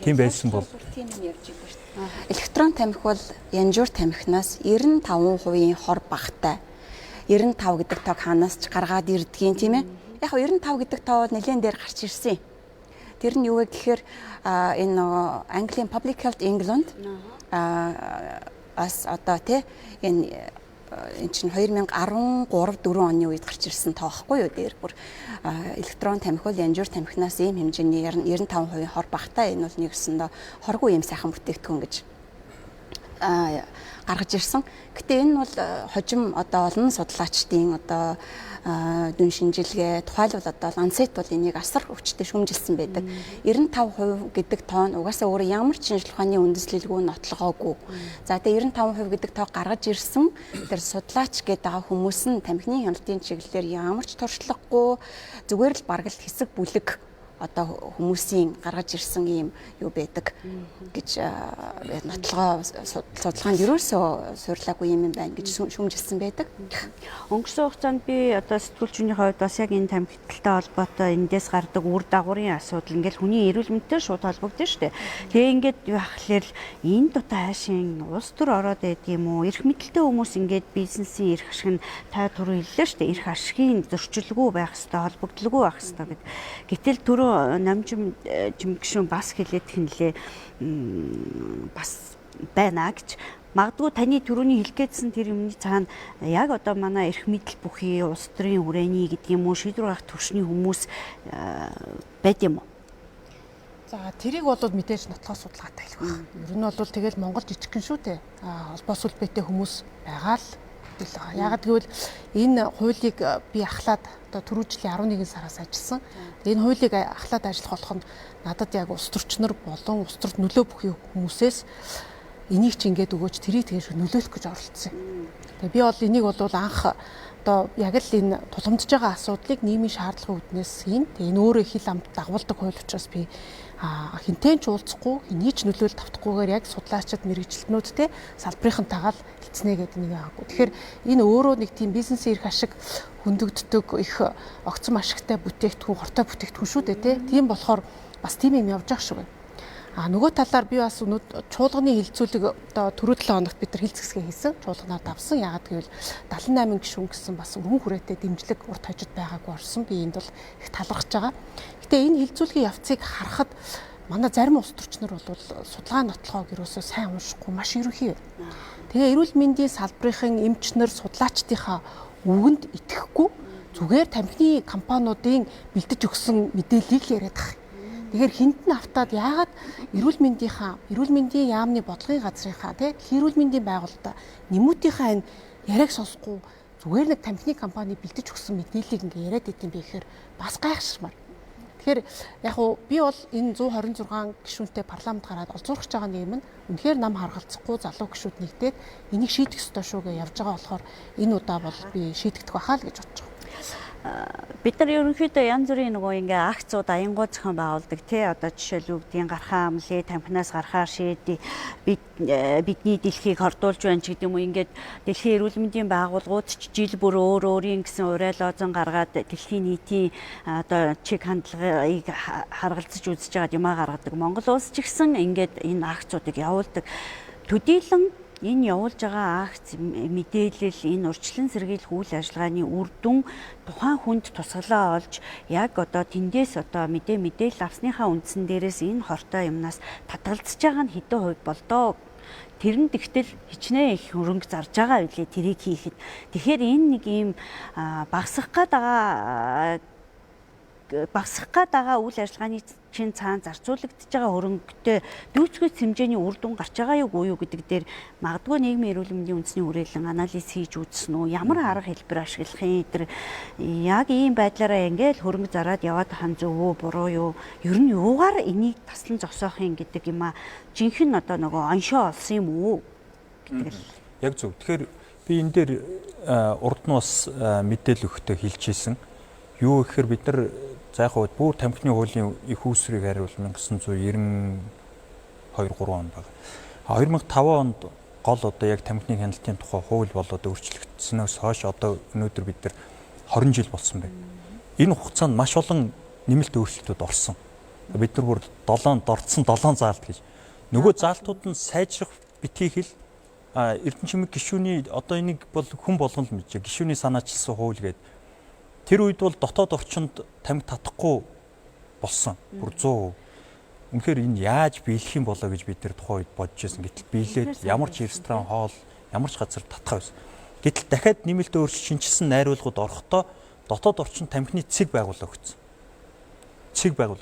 Тийм байсан бол тийм юм ярьж байгаа шүү дээ. Электрон тамхи бол янжуур тамхинаас 95% хор багтай. 95 гэдэг тоог хаанаас ч гаргаад ирдгийн тийм ээ. Яг 95 гэдэг тоо бол нэлээд дээр гарч ирсэн. Тэр нь юу вэ гэхээр энэ нөгөө Английн Public Health England бас одоо тий энэ чинь 2013 4 оны үед гарч ирсэн тоо байхгүй юу дээр бүр электрон тамхи бол янжуур тамхинаас ийм хэмжээний 95% хор багтай, энэ бол нэгсэндээ хоргүй ийм сайхан бүтээгдэхүүн гэж гаргаж ирсэн. Гэтэ энэ бол хожим одоо олон судлаачдын одоо дүн шинжилгээ тухайлбал одоо Lancet бол энийг асар өвчтөй шүүмжилсэн байдаг. 95% гэдэг тоо нь угаасаа өөрөө ямар ч шинжилгээ ухааны үндэслэлгүй нотлогоогүй. За тэгээ 95% гэдэг тоо гаргаж ирсэн тэр судлаач гэдэг байгаа хүмүүс нь тамхины хяналтын чиглэлээр ямар ч туршлагагүй зүгээр л бараг л хэсэг бүлэг одоо хүмүүсийн гаргаж ирсэн ийм юу байдаг гэж нотлогоо судалгаанд ерөөсөө суйрлаагүй юм байна гэж шүүмжилсэн байдаг. Өнгөрсөн хугацаанд би одоо сэтгүүлчний хувьд бас яг энэ тамхиталтай холбоотой эндээс гардаг үр дагаврын асуудал ингээл хүний эрүүл мэндтэй шууд холбогдсон шүү дээ. Тэгээ ингээд юу ахлаар энэ дотоо хайшин улс төр ороод байдаг юм уу? Эрх мэдэлтэй хүмүүс ингээд бизнесийн эрх ашиг нь та түрүү хэллээ шүү дээ. Эрх ашигын зөрчилгүй байх ёстой, холбогдлого байх ёстой гэд. Гэтэл түрүү намжим жимгшүүн бас хэлээд хинлээ бас байна гэж. Магадгүй таны түрүүний хэлэх гээдсэн тэр юмны цаана яг одоо манай эрх мэдэл бүхий улс төрийн хүрээний гэдэг юм уу шийдвэр гаргах түвшний хүмүүс байд юм уу? За тэрийг бол мэдээж нотлохоо судалгаатай хэлэх байх. Ер нь бол тэгэл Монгол жижигхэн шүү дээ. Холбоос сүлбээтэй хүмүүс байгаа л гэл байгаа. Яагаад гэвэл энэ хуулийг би ахлаад одоо түрүү жилийн 11 сараас ажилласан. Энэ хуулийг ахлаад ажиллах болохонд надад яг улс төрчнөр болон улс төрт нөлөө бүхий хүмүүсээс энийг чи ингээд өгөөч тэрийг тэгэж нөлөөлөх гэж оролцсон. Тэгээ би бол энийг бол анх одоо яг л энэ тулгамдж байгаа асуудлыг нийгмийн шаардлагын үүднээс хийн. Тэгээ энэ өөрөө хил амт дагуулдаг хууль учраас би хинтээ ч уулзахгүй, хэний ч нөлөөлөл тавтахгүйгээр яг судлаачид мэргэжилтнүүдтэй салбарынхантайгаа л хэлцнэ гэдэг нэг байгаагүй. Тэгэхээр энэ өөрөө нэг тийм бизнесийн эрх ашиг хөндөгддөг их огцом ашигтай бүтээгдэхүүн, хортой бүтээгдэхүүн шүү дээ, тий. Тийм болохоор бас тийм юм явж байгаа шиг байна. А нөгөө талаар би бас өнөөдөр чуулганы хилцүүлэг одоо түрүү 7 хоногт бид нар хилцгэсгээ хийсэн. Чуулганаар давсан. Яагаад гэвэл 78 гишүүн гэсэн бас өргөн хүрээтэй дэмжлэг урт хожид байгаагүй орсон. Би энд бол их талархаж байгаа. Гэтэ энэ хилцүүлгийн явцыг харахад манай зарим улс төрчнөр бол судалгаа нотлохоог ерөөсөө сайн уншихгүй маш ерөнхий. Тэгээ эрүүл мэндийн салбарын эмчнэр судлаачдынхаа үгэнд итгэхгүй зүгээр тамхины компаниудын бэлдэж өгсөн мэдээллийг л яриад байгаа. Тэгэхээр хинт нь автаад яагаад эрүүл мэндийнхаа эрүүл мэндийн яамны бодлогын газрынхаа тий эрүүл мэндийн байгууллагата нэмүүдийнхаа энэ яриаг сонсохгүй зүгээр нэг тамхины компани бэлдэж өгсөн мэдээллийг ингээ яриад идэм бэ гэхээр бас гайхшмаар. Тэгэхээр яг уу би бол энэ 126 гишүүнтэй парламент гараад олзуурч байгаа нэг юм нь үнэхээр нам харгалзахгүй залуу гишүүд нэгдээд энийг шийдэх ёстой шүү гэж явж байгаа болохоор энэ удаа бол би шийдэгдэх байхаа л гэж бодож байгаа. Бид нар ерөнхийдөө янз бүрийн нөгөө ингээ акцууд аянгуу зохион байгуулдаг тий одоо жишээлбэл үгдийн гархаа амлыг тамхинаас гарахаар шийдээ бидний дэлхийг хордуулж байна ч гэдэг юм уу ингээд дэлхийн эрүүл мэндийн байгууллагууд ч жил бүр өөр өөрийн гэсэн уриал оозон гаргаад дэлхийн нийтийн одоо чиг хандлагыг харгалзаж үзэж байгаа юмаа гаргадаг. Монгол улс ч гэсэн ингээд энэ акцуудыг явуулдаг. Төдийлөн энэ явуулж байгаа акц мэдээлэл энэ урьдчилан сэргийлэх үйл ажиллагааны үр дүн тухайн хүнд тусгалаа олж яг одоо тэндээс одоо мэдээлэл авсныхаа үндсэн дээрээс энэ хортой юмнаас татгалзаж байгаа нь хэдэн хувь болдоо. Тэр нь тэгтэл хичнээн их хөрөнгө зарж байгаа билээ тэрийг хийхэд. Тэгэхээр энэ нэг ийм багасгах гээд байгаа үйл ажиллагааны чин цаан зарцуулагдж байгаа хөрөнгөтэй дүйцэхүйц хэмжээний үр дүн гарч байгаа юу үгүй юу гэдэг дээр магадгүй нийгмийн эрүүл мэндийн үндэсний хүрээлэн анализ хийж үзсэн үү, ямар арга хэлбэр ашиглах юм тэр яг ийм байдлаараа ингээл хөрөнгө зараад яваад хан зөв үү буруу юу, ер нь юугаар энийг таслан зогсоох юм гэдэг юм а жинхэнэ одоо нөгөө оншоо олсон юм уу гэдэг л. Яг зөв. Тэгэхээр би энэ дээр урд нь бас мэдээлэл өгөхдөө хэлчихсэн. Юу гэхээр бид нар За яг хөө бүр тамхины хуулийн их үүсвэрийг хариул 1992 3 он баг. 2005 онд гол одоо яг тамхины хяналтын тухай хууль болоод өөрчлөгдснөөс хойш одоо өнөөдөр бид нар 20 жил болсон байна. Энэ хугацаанд маш олон нэмэлт өөрчлөлтүүд орсон. Бид нар бүр 7 дордсон 7 заалт гэж. Нөгөө заалтууд нь сайжрах битгий хэл Эрдэнэ чимэг гишүүний одоо энийг бол хүн болгон л мэдж. Гишүүний санаачилсан хууль гэдэг. Тэр үед бол дотоод орчинд тамхи татахгүй болсон. Бүр 100%. Үнэхээр энэ яаж биелэх юм болоо гэж бид тэр тухайн үед бодож байсан. Гэтэл биелээд ямар ч ресторан, хоол, ямар ч газар татхаа байсан. Гэтэл дахиад нэмэлт өөрчлөлт шинжилсэн найруулгууд орохдоо дотоод орчинд тамхины цэг байгуулаа өгсөн. Цэг байгуул.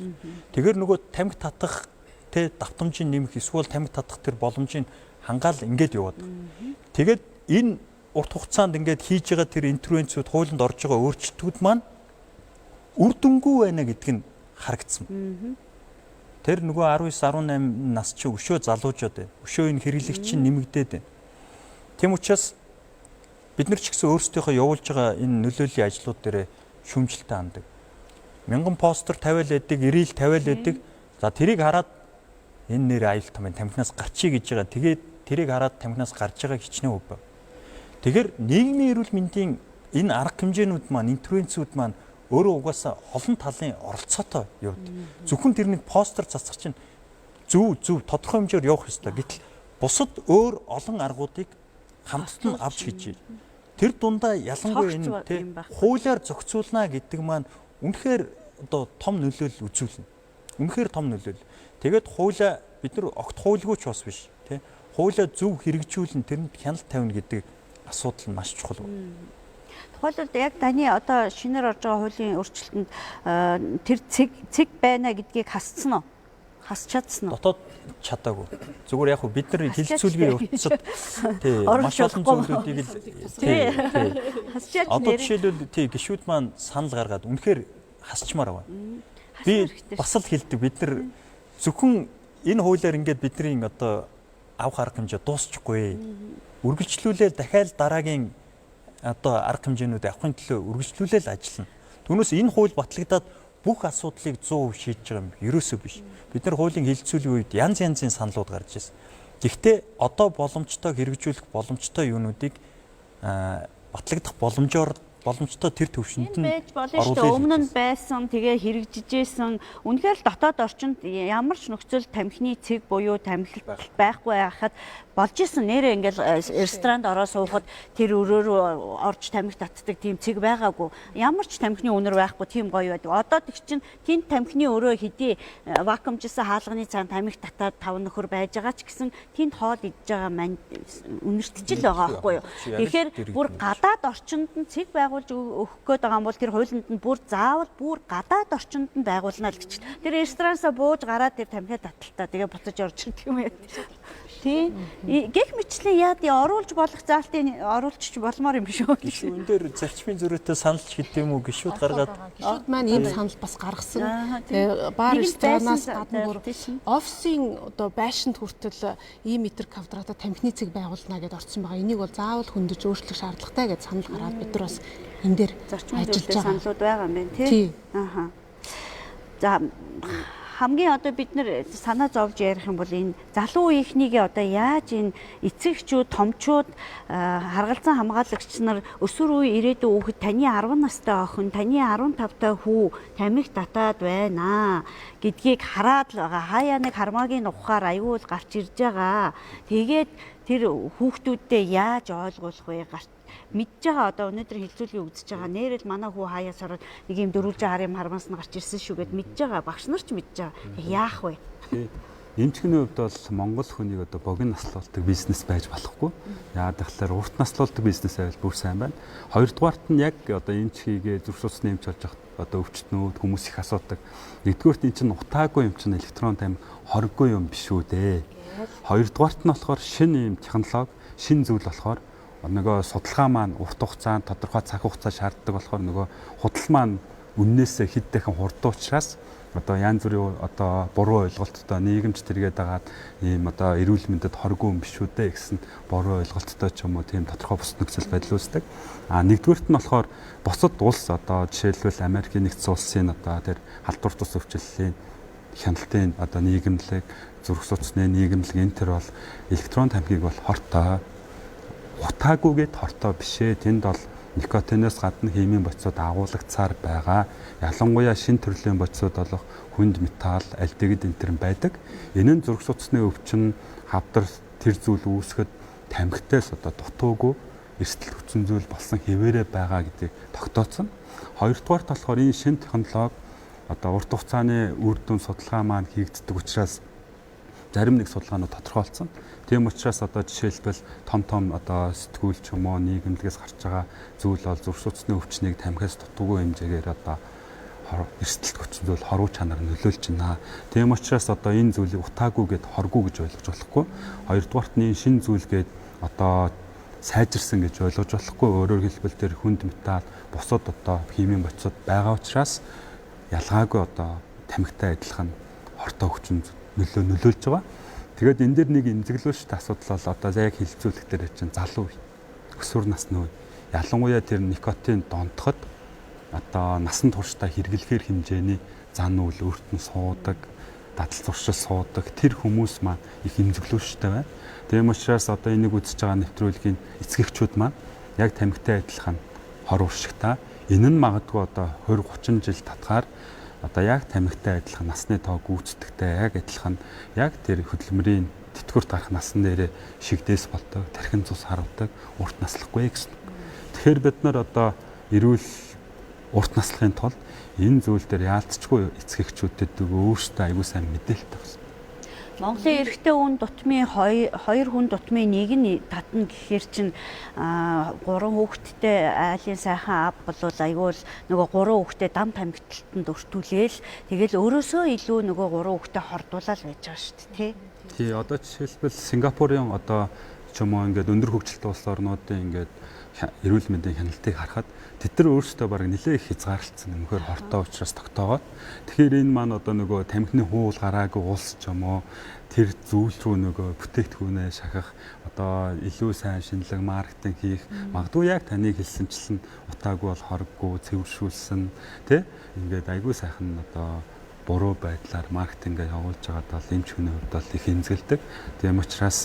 Тэгэхээр нөгөө тамхи татах тэ давтамжийн нэмэх эсвэл тамхи татах тэр боломжийг хангаал ингээд яваад. Тэгээд энэ урт хугацаанд ингээд хийж байгаа тэр интервенцүүд хуулинд орж байгаа өөрчлөлтүүд маань үр дүнгүй байна гэдг нь харагдсан. Тэр нөгөө 19 18 нас чи өшөө залуужууд байна. Өшөө энэ хэрэглэгч чинь нэмэгдээд байна. Тийм учраас бид нар ч гэсэн өөрсдийнхөө явуулж байгаа энэ нөлөөллийн ажлууд дээр шүүмжлэлтэй хандаг. Мянган постэр тавиал байдаг, ирээл тавиал байдаг. За тэрийг хараад энэ нэр аюул том тамхинаас гарчий гэж байгаа. Тэгээд тэрийг хараад тамхинаас гарч байгаа хичнээн хөв. Тэгэхээр нийгмийн эрүүл мэндийн энэ арга хэмжээнүүд маань, интервенцүүд маань өөрөө угаасаа олон талын оролцоотой явд. Зөвхөн тэр нэг постэр цацах чинь зөв зөв тодорхой хэмжээгээр явах ёстой. Гэтэл бусад өөр олон аргуудыг хамтд нь авч хийж. Тэр дундаа ялангуяа энэ тий хуулиар зохицуулна гэдэг маань үнэхээр одоо том нөлөөлөл үзүүлнэ. Үнэхээр том нөлөөлөл. Тэгээд хуулиа бид нар огт хуульгүй ч бас биш тий. Хуулиа зөв хэрэгжүүлэн тэрэнд хяналт тавина гэдэг асуудал нь маш чухал. Тухайлбал яг таны одоо шинээр орж байгаа хуулийн өөрчлөлтөнд тэр цэг байна гэдгийг хасцсан уу? Хасч чадсан уу? Дотоод чадаагүй. Зүгээр яг хөө бид нар хилцүүлгийн явцад тий маш олон зүйлүүдийг л тий хасч одоо жишээлбэл тий гишүүд маань санал гаргаад үнэхээр хасчмаар байна. Би бас л хэлдэг бид нар зөвхөн энэ хуулиар ингээд бидний одоо авах арга хэмжээ дуусчихгүй. Үргэлжлүүлээл дахиад дараагийн одоо арга хэмжээнүүд авахын төлөө үргэлжлүүлээл ажиллана. Түүнээс энэ хууль батлагдаад бүх асуудлыг 100% шийдэж байгаа юм ерөөсөө биш. Бид нар хуулийн хилцүүлгийн үед янз янзын саналууд гарч ирсэн. Гэхдээ одоо боломжтой хэрэгжүүлэх боломжтой юунуудыг батлагдах боломжоор боломжтой тэр төвшөнд нь байж болно шүү дээ. Өмнө нь байсан, тэгээ хэрэгжижсэн. Үнэхээр л дотоод орчинд ямар ч нөхцөл тамхины цэг буюу тамхилт байхгүй байхад болж исэн. Нэрээ ингээл ресторанд ороо суухад тэр өрөө рүү орж тамхи татдаг тийм цэг байгаагүй. Ямар ч тамхины үнэр байхгүй тийм гоё байдаг. Одоо тэг чинь тэнд тамхины өрөө хэдий вакуумжсан хаалганы цаана тамхи татаад 5 нөхөр байж байгаа ч гэсэн тэнд хоол идж байгаа маань үнэртжил байгаа байхгүй юу. Тэгэхээр бүр гадаад орчинд нь цэг байгуулж өгөх гээд байгаа юм бол тэр хуулинд нь бүр заавал бүр гадаад орчинд нь байгуулна л гэж. Тэр рестораансаа бууж гараад тэр тамхи таталтаа тэгээ буцаж орж ирдэг юм яа. Тий. Гэх мэтлэн яад оруулж болох заалтыг оруулчих болмоор юм шүү. Гишүүн дээр зарчмын зөрүүтэй саналч гэдэг юм уу гишүүд гаргаад гишүүд маань ийм санал бас гаргасан. Тэгээ бар ресторанаас гадна бүр офисын одоо байшинд хүртэл ийм метр квадратаар тамхины цэг байгуулна гэдээ орсон байгаа. Энийг бол заавал хөндөж өөрчлөх шаардлагатай гэж санал гаргаад бид нар бас энэ дээр зарчмын зөрүүтэй саналууд байгаа юм байна тий. Аха. За хамгийн одоо бид нэр санаа зовж ярих юм бол энэ залуу үеийнхнийг одоо яаж энэ эцэгчүүд, томчууд, харгалзан хамгаалагч нар өсвөр үе ирээдүйн хүүхэд таны 10 настай охин, таны 15 та хүү тамхи татаад байна гэдгийг хараад л байгаа. Хаяа нэг хармаагийн ухаар аюул гарч ирж байгаа. Тэгээд тэр хүүхдүүддээ яаж ойлгуулах вэ? Мэдж байгаа одоо өнөөдөр хилцүүлгийг үзэж байгаа нэрэл манай хүү хаяас ороод нэг юм дөрвөлжин хар юм хармаас нь гарч ирсэн шүү гэд мэдж байгаа багш нар ч мэдж байгаа. Яах вэ? Эмчгэний хувьд бол Монгол хүнийг одоо богино наслуулдаг бизнес байж болохгүй. Яагаад гэвэл урт наслуулдаг бизнес байвал бүр сайн байна. Хоёрдугаарт нь яг одоо эмч хийгээ зүрх судасны эмч болж явах одоо өвчтнүүд хүмүүс их асуудаг. Нэгдүгээрт эн чинь утаагүй юм чинь электрон тамхи хориггүй юм биш үү дээ. Хоёрдугаарт нь болохоор шинэ юм технологи, шинэ зүйл болохоор нөгөө судалгаа маань урт хугацаанд тодорхой цаг хугацаа шаарддаг болохоор нөгөө худал маань үннээсээ хэд дахин хурдан учраас Одоо янз бүрийн одоо буруу ойлголттой нийгэмч тэргээд дагаад ийм одоо эрүүл мэндэд хоргүй юм биш үү дээ гэсэн буруу ойлголттой ч юм уу тийм тодорхой бус нөхцөл байдал үүсдэг. А нэгдүгüрт нь болохоор бусад улс одоо жишээлбэл Америкийн нэгдсэн улсын одоо тэр халдвар тус өвчлөлийн хяналтын одоо нийгэмлэг, зүрх судасны нийгэмлэг энэ төр бол электрон тамхиг бол хортой, утаагүйгээд хортой биш ээ. Тэнд бол никотиноос гадна химийн бодисууд агуулгацаар байгаа. Ялангуяа шин төрлийн бодисууд болох хүнд металл, альдегид энэ төр байдаг. Энэ нь зүрх судасны өвчин, хавдар тэр зүйл үүсгэхэд тамхитаас одоо дутуугүй эрсдэл хүчин зүйл болсон хэвээрээ байгаа гэдгийг тогтооцсон. Хоёрдугаарт болохоор энэ шин технологи одоо урт хугацааны үр дүн судалгаа маань хийгддэг учраас зарим нэг судалгаанууд тодорхойлцсон. Тийм учраас одоо жишээлбэл том том одоо сэтгүүл ч юм уу нийгэмлэгээс гарч байгаа зүйл бол зүрх судасны өвчнийг тамхиас дутуугүй хэмжээгээр одоо эрсдэлт хүчин зүйл хоруу чанар нөлөөлж байна. Тийм учраас одоо энэ зүйлийг утаагүй гэд хоргүй гэж ойлгож болохгүй. Хоёрдугаарт нь энэ шинэ зүйл гээд одоо сайжирсан гэж ойлгож болохгүй. Өөрөөр хэлбэл тэр хүнд металл бусад одоо химийн бодисууд байгаа учраас ялгаагүй одоо тамхитай адилхан хортой хүчин нөлөөлж байгаа. Тэгээд энэ дэр нэг эмзэглүүлэлт асуудал бол одоо яг хилцүүлэх дээр чинь залуу өсвөр насны үе ялангуяа тэр никотин донтоход одоо насан туршдаа хэрэглэхээр хэмжээний зан үйл өөрт нь суудаг, дадал зуршил суудаг тэр хүмүүс маань их эмзэглүүлэлттэй байна. Тийм учраас одоо энийг үзэж байгаа нэвтрүүлгийн эцгэгчүүд маань яг тамхитай адилхан хор уршигтай. Энэ нь магадгүй одоо 20 30 жил татгаар одоо яг тамхитай адилхан насны тоо гүйцэтгэхтэй яг адилхан яг тэр хөдөлмөрийн тэтгэврт гарах насан дээрээ шигдээс болдог, тархин цус харавдаг, урт наслахгүй гэсэн. Тэгэхээр бид нар одоо эрүүл урт наслахын тулд энэ зүйл дээр яалтчгүй эцгэгчүүдэд өөрсдөө аягүй сайн мэдээлэлтэй байна. Монголын эрэгтэй хүн дутмын 2 хүн дутмын нэг нь татна гэхээр чинь 3 хүүхэдтэй айлын сайхан ав болвол айгүй л нөгөө 3 хүүхэдтэй дам тамхиталтанд өртүүлээл тэгэл өөрөөсөө илүү нөгөө 3 хүүхэдтэй хордуулаад байж байгаа шүү дээ, тий. Тий, одоо жишээлбэл Сингапурын одоо ч юм уу ингээд өндөр хөгжилтэй улс орнуудын ингээд эрүүл мэндийн хяналтыг харахад тэд нар өөрсдөө бараг нэлээд их хязгаарлалцсан нөхөр хортой учраас тогтоогоод тэгэхээр энэ маань одоо нөгөө тамхины хуул гараагүй улс ч юм уу тэр зүйл рүү нөгөө бүтээгдэхүүнээ шахах одоо илүү сайн шинэлэг маркетинг хийх магадгүй яг таны хэлсэнчлэн утаагүй бол хороггүй цэвэршүүлсэн тий ингээд айгүй сайхан одоо буруу байдлаар маркетингээ явуулж байгаад бол эмч хүний хувьд бол их эмзэгэлдэг. Тийм учраас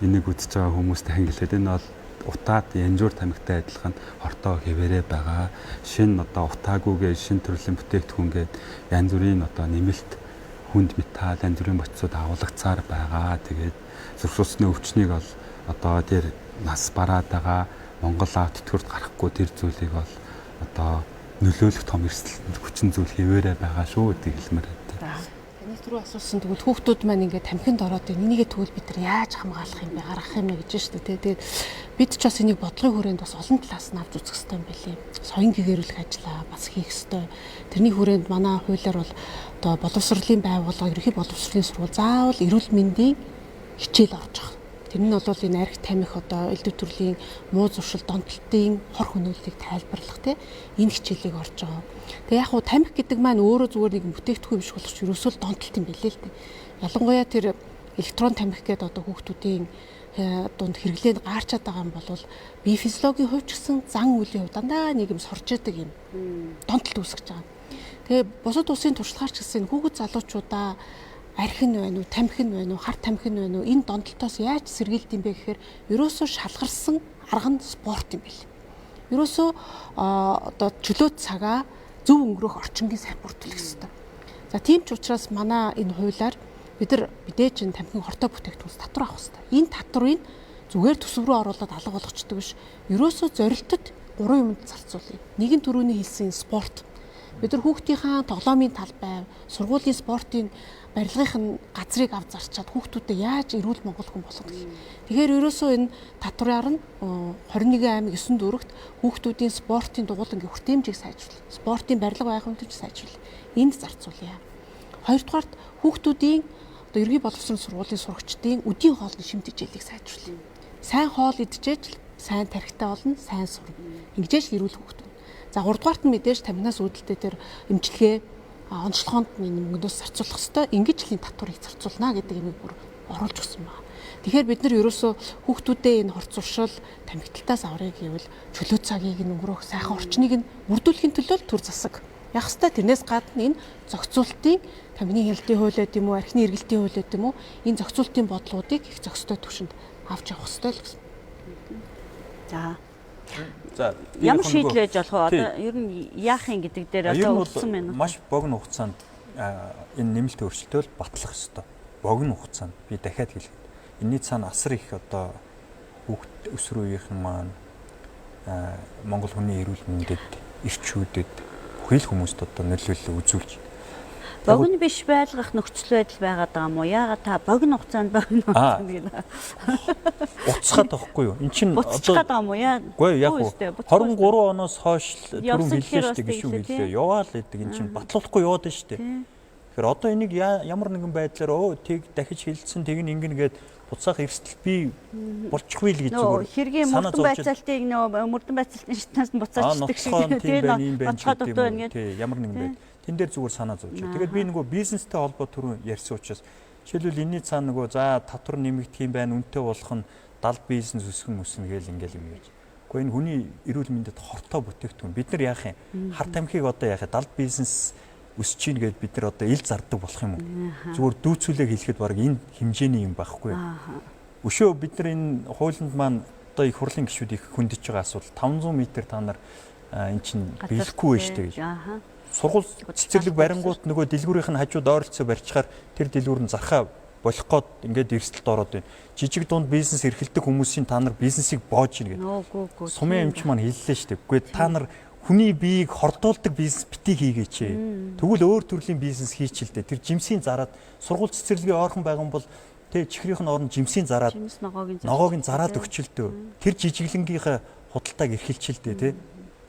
энийг үзэж байгаа хүмүүст дахин хэлээд энэ бол утаад янжуур тамхитай адилхан хортой хэвээрээ байгаа. Шинэ одоо утаагүйгээ шинэ төрлийн бүтээгдэхүүнгээд янз бүрийн одоо нэмэлт хүнд металл янз бүрийн бодисууд агуулгацаар байгаа. Тэгээд зүрх судасны өвчнийг бол одоо тэр нас бараад байгаа Монгол аав тэтгэврт гарахгүй тэр зүйлийг бол одоо нөлөөлөх том эрсдэл хүчин зүйл хэвээрээ байгаа шүү гэдгийг хэлмээр байна. Таны түрүү асуусан тэгвэл хүүхдүүд маань ингээд тамхинд ороод байна. Энийгээ тэгвэл бид нар яаж хамгаалах юм бэ, гаргах юм бэ гэж шүү дээ. Тэгээд бид ч бас энийг бодлогын хүрээнд бас олон талаас нь авч үзэх хэрэгтэй юм билий. Соён гэгэрүүлэх ажлаа бас хийх хэрэгтэй. Тэрний хүрээнд манай хуулиар бол одоо боловсролын байгууллага, ерөнхий боловсролын сургууль заавал эрүүл мэндийн хичээл орж байгаа. Тэр нь бол энэ арх тамхи одоо элдв төрлийн муу зуршил донтолтын хор хөнөөллийг тайлбарлах тий энэ хичээлийг орж байгаа. Тэгээ яг хуу тамхи гэдэг маань өөрөө зүгээр нэг бүтээгдэхүүн биш болохч ерөөсөө л донтолт юм билээ л дээ. Ялангуяа тэр электрон тамхи гэдэг одоо хүүхдүүдийн дунд хэрэглээнд гаарчаад байгаа юм бол бие физиологийн хувьд ч гэсэн зан үеийн хувьд дандаа нэг юм сорж яадаг юм донтолт үүсгэж байгаа. Тэгээ бусад улсын туршлагаар ч гэсэн хүүхэд залуучуудаа арх нь байна уу, тамхи нь байна уу, хар тамхи нь байна уу, энэ донтолтоос яаж сэргийлд юм бэ гэхээр ерөөсөө шалгарсан арга нь спорт юм бэл. Ерөөсөө одоо чөлөө цагаа зөв өнгөрөөх орчингийн сайн бүрдүүлэх ёстой. За тийм ч учраас манай энэ хуулиар бид нар мэдээж энэ тамхин хортой бүтээгдэхүүнс татвар авах ёстой. Энэ татварыг зүгээр төсөв рүү оруулаад алга болгочдөг биш. Ерөөсөө зорилтод гурван юмд зарцуулъя. Нэгэн түрүүний хэлсэн спорт. Бид нар хүүхдийнхаа тоглоомын талбай, сургуулийн спортын барилгын газрыг ав зарчаад хүүхдүүдэд яаж эрүүл монгол хүн болгох гэх. Тэгэхээр ерөөсөө энэ татвараар нь 21 аймаг 9 дүүрэгт хүүхдүүдийн спортын дугуулангийн хүртээмжийг сайжруулах, спортын барилга байгууламжийг сайжруулах. Энд зарцуулъя. Хоёрдугаарт хүүхдүүдийн одоо ерөнхий боловсрол сургуулийн сурагчдын үдийн хоолны шимт хичээлийг сайжруулах. Сайн хоол идчихээж л сайн тархитай болно, сайн сурна. Ингэжээж л эрүүл хүүхдүүд. За гуравдугаарт нь мэдээж тамхинаас үүдэлтэй тэр эмчилгээ Онцлогоонд нь энэ мөнгнөөс зарцуулах ёстой. Ингэж л энэ татварыг зарцуулна гэдэг юмыг бүр оруулж өгсөн байна. Тэгэхээр бид нар ерөөсөө хүүхдүүдээ энэ хурц уршил тамхиталтаас аврыг гэвэл чөлөө цагийг нь өнгөрөөх сайхан орчныг нь бүрдүүлэхийн төлөө төр засаг явах ёстой. Тэрнээс гадна энэ зохицуултын тамхины хяналтын хууль байд юм уу, архины эргэлтийн хууль байд юм уу, энэ зохицуултын бодлогоодыг их зохистой түвшинд авч явах ёстой л гэсэн. За. За, ямар шийдэл байж болох вэ? Одоо ер нь яах юм гэдэг дээр одоо өгсөн байна. Маш богино хугацаанд энэ нэмэлт өөрчлөлтөө л батлах ёстой. Богино хугацаанд би дахиад хэлэхэд энэний цаана асар их одоо хүүхд өсвөр үеийнхэн маань Монгол хүний эрүүл мэндэд, эрчүүдэд бүхий л хүмүүст одоо нөлөөлөл үзүүлж богино биш байлгах нөхцөл байдал байгаад байгаа юм уу? Яагаад та богино хугацаанд гэнэ? Уцгаад байхгүй юу? Эн чинь одоо байгаа юм уу? Яа. Үгүй яг уу 23 оноос хойш түрүүн хэллээ шүү дээ, гişүүн хэллээ. Яваал гэдэг эн чинь батлуулахгүй яваад байна шүү дээ. Тэгэхээр одоо энийг ямар нэгэн байдлаар өө тэг дахиж хилцсэн тэг нь ингэнэ гээд буцаах эрсдэл бий болчихгүй л гэж зүгээр хэргийн мөрдөн байцаалтыг нөө мөрдөн байцаалтын шатнаас нь буцаачдаг шиг тийм ноцгой дутуу байна гэдэг. Ямар нэгэн байд. Тэн дээр зүгээр санаа зовж. Тэгээд би нөгөө бизнестэй холбоо түрүүн ярьсан учраас жишээлбэл энэний цаана нөгөө за татвар нэмэгдэх юм байна, үнэтэй болох нь дал бизнес өсгөн өснө гээл ингээл юм ярьж. Гэхдээ энэ хүний эрүүл мэндэд хортой бүтээгдэхүүн. Бид нар яах юм? Хар тамхиг одоо яах юм? Дал бизнес өсөж чинь гээд бид нар одоо ил зардаг болох юм уу? Зүгээр дүүцүүлээ хэлэхэд баг энэ хэмжээний юм байхгүй. Өшөө бид нар энэ хуулинд маань одоо их хурлын гишүүд их хөндөж байгаа асуудал 500 м та нар эн чинь биелэхгүй байж тээ гэж. Сургууль цэцэрлэг барингуут нөгөө дэлгүүрийнх нь хажууд ойролцоо барьчихаар тэр дэлгүүр нь зархаа болох гээд ингээд эрсдэлд ороод байна. Жижиг дунд бизнес эрхэлдэг хүмүүсийн та нар бизнесийг боож ийн гэдэг. Сумын эмч маань хэллээ шүү дээ. Үгүй та нар хүний биеийг хордуулдаг бизнес битгий хийгээч. Тэгвэл өөр төрлийн бизнес хийчихэл дээ. Тэр жимсийн зараад сургууль цэцэрлэгийн ойрхон байгаа бол тэ чихрийнх нь орон жимсийн зараад ногоог нь зараад өгчөлдөө. Тэр жижиглэнгийнхээ худалдааг эрхэлчихэл дээ тэ.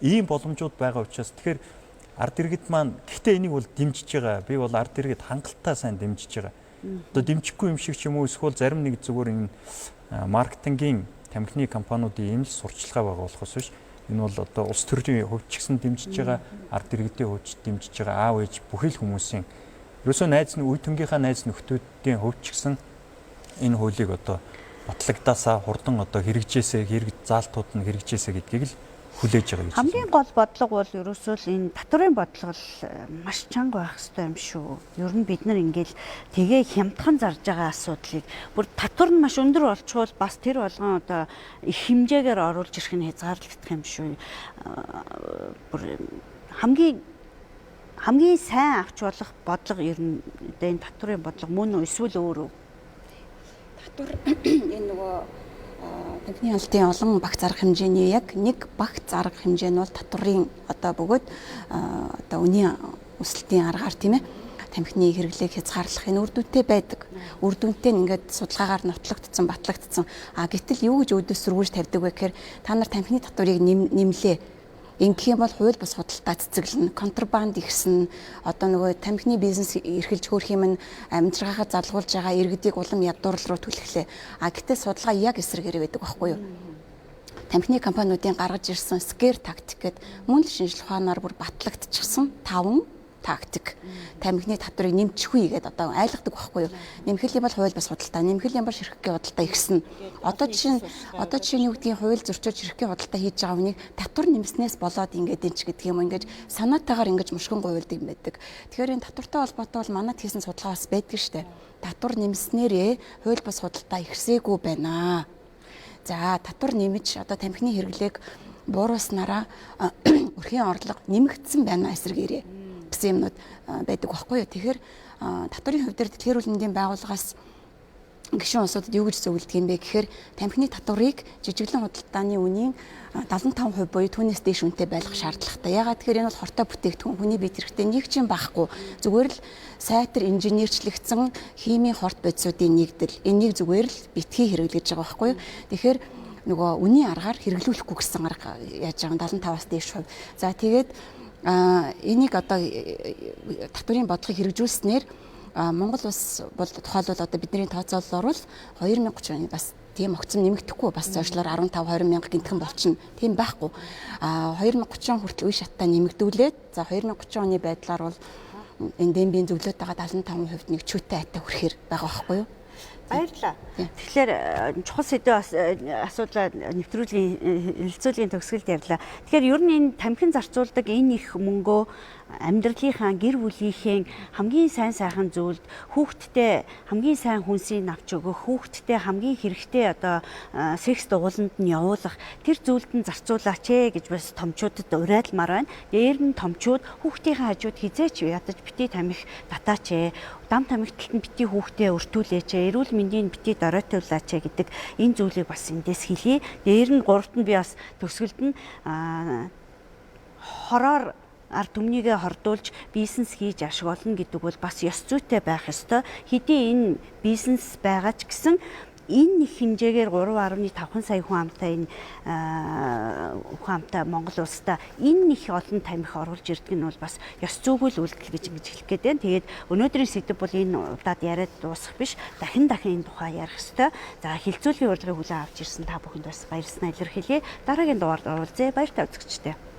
Ийм боломжууд байгаа учраас тэгэхээр ард иргэд маань гэхдээ энийг бол дэмжиж байгаа. Би бол ард иргэд хангалттай сайн дэмжиж байгаа. Одоо дэмжихгүй юм шиг ч юм уу эсвэл зарим нэг зүгээр энэ маркетингийн тамхины компаниудын ийм л сурчлагаа байгаа болохоос биш. Энэ бол одоо улс төрийн хувьд ч гэсэн дэмжиж байгаа, ард иргэдийн хувьд ч дэмжиж байгаа, аав ээж бүхий л хүмүүсийн ерөөсөө найз нь үе түнгийнхаа найз нөхдүүдийн хувьд ч гэсэн энэ хуулийг одоо батлагдаасаа хурдан одоо хэрэгжээсээ хэрэг заалтууд нь хэрэгжээсээ гэдгийг л хүлээж байгаа гэж. Хамгийн гол бодлого бол ерөөсөө л энэ татварын бодлого л маш чанга байх хэрэгтэй юм шүү. Ер нь бид нар ингээл тэгээ хямдхан зарж байгаа асуудлыг бүр татвар нь маш өндөр болчихвол бас тэр болгон одоо их хэмжээгээр оруулж ирэх нь хязгаарлагдах юм шүү. Бүр хамгийн сайн авч болох бодлого ер нь энэ татварын бодлого мөн үү эсвэл өөр үү? Татвар энэ нөгөө тамхины хяналтын олон багц арга хэмжээний яг нэг багц арга хэмжээ нь бол татварын одоо бөгөөд одоо үнийн өсөлтийн аргаар тийм ээ тамхины хэрэглээг хязгаарлах энэ үр дүнтэй байдаг. Үр дүнтэй нь ингээд судалгаагаар нотлогдсон, батлагдсан. А гэтэл юу гэж өөдөөс сөргүүлж тавьдаг вэ гэхээр та нар тамхины татварыг нэмлээ. Ингэх юм бол хууль бус худалдаа цэцэглэнэ, контрабанд ихсэн, одоо нөгөө тамхины бизнес эрхэлж хөөх юм нь амжиргаагаа залгуулж байгаа иргэдийг улам ядуурлал руу түлхлээ. А гэтэл судалгаа яг эсрэгээр байдаг байхгүй юу? Тамхины компаниудын гаргаж ирсэн scare тактик гэд мөн л шинжлэх ухаанаар бүр батлагдчихсан 5 тактик. Тамхины татварыг нэмчихгүй гэдээ одоо айлгадаг байхгүй юу? Нэмэх юм бол хууль бус худалдаа, нэмэх юм бол ширхгийн худалдаа ихсэн. Одоо жишээ нь юу гэдгийг хууль зөрчөөд ширхгийн худалдаа хийж байгаа хүнийг татвар нэмснээс болоод ингээд энэ ч гэдэг юм ингээд санаатаагаар ингэж мушгин гуйлдаг юм байдаг. Тэгэхээр энэ татвартай холбоотой бол манад хийсэн судалгаа бас байдаг штэ. Татвар нэмснээрээ хууль бус худалдаа ихсээгүй байна. За татвар нэмж одоо тамхины хэрэглээг бууруулснараа өрхийн орлого нэмэгдсэн байна эсрэгээрээ гэсэн юмнууд байдаг байхгүй юу. Тэгэхээр татварын хувь дээр дэлхийн эрүүл мэндийн байгууллагаас гишүүн улсуудад юу гэж зөвлөдөг юм бэ гэхээр тамхины татварыг жижиглэн худалдааны үнийн 75% буюу түүнээс дээш үнэтэй байлгах шаардлагатай. Ягаад тэгэхээр энэ бол хортой бүтээгдэхүүн, хүний биед хэрэгтэй нэг ч юм байхгүй. Зүгээр л сайтар инженерчлэгдсэн химийн хорт бодисуудын нэгдэл. Энийг зүгээр л битгий хэрэглэж байгаа байхгүй юу. Тэгэхээр нөгөө үнийн аргаар хэрэглүүлэхгүй гэсэн арга яаж байгаа 75-аас дээш хувь. За тэгээд энийг одоо татварын бодлогыг хэрэгжүүлснээр Монгол улс бол тухайлбал одоо бидний тооцоололоор бол 2030 оны бас тийм огцом нэмэгдэхгүй бас зөрчлөөр 15 20 мянга гинтхэн болчихно. Тийм байхгүй. 2030 хүртэл үе шаттай нэмэгдүүлээд за 2030 оны байдлаар бол Энэ дембийн зөвлөд байгаа 75% нэг чүүтэй айтай хүрэхээр байгаа байхгүй юу? Баярлалаа. Тэгэхээр чухал сэдв асуудлаа нэвтрүүлгийн хэлэлцүүлгийн төгсгөлд ярьлаа. Тэгэхээр ер нь энэ тамхин зарцуулдаг энэ их мөнгөө амьдралынхаа, гэр бүлийнхээ хамгийн сайн сайхан зүйлд, хүүхдтэй хамгийн сайн хүнсийг авч өгөх, хүүхдтэй хамгийн хэрэгтэй одоо секс дугууланд нь явуулах тэр зүйлд нь зарцуулаач ээ гэж бас томчуудад уриалмаар байна. Дээр нь томчууд хүүхдийнхээ хажууд хэзээ ч ядаж битгий тамхи татаач ээ, дам тамхиталт нь битгий хүүхдээ өртүүлээч ээ, эрүүл мэндийн битгий доройтуулаач ээ гэдэг энэ зүйлийг бас эндээс хэлье. Дээр нь гуравт нь би бас төгсгөлд нь хороор ард түмнийгээ хордуулж бизнес хийж ашиг олно гэдэг бол бас ёс зүйтэй байх ёстой. Хэдий энэ бизнес байгаа ч гэсэн энэ их хэмжээгээр 3.5 сая хүн амтай, энэ хүн амтай Монгол улстай энэ их олон тамхи оруулж ирдэг нь бол бас ёс зүйгүй л үйлдэл гэж ингэж хэлэх гээд байна. Тэгээд өнөөдрийн сэдэв бол энэ удаад яриад дуусах биш. Дахин дахин энэ тухай ярих ёстой. За, хэлэлцүүлгийн урилгыг хүлээн авч ирсэн та бүхэнд бас баярлалаа илэрхийлье. Дараагийн дугаард уулзъя. Баяртай үзэгчдээ.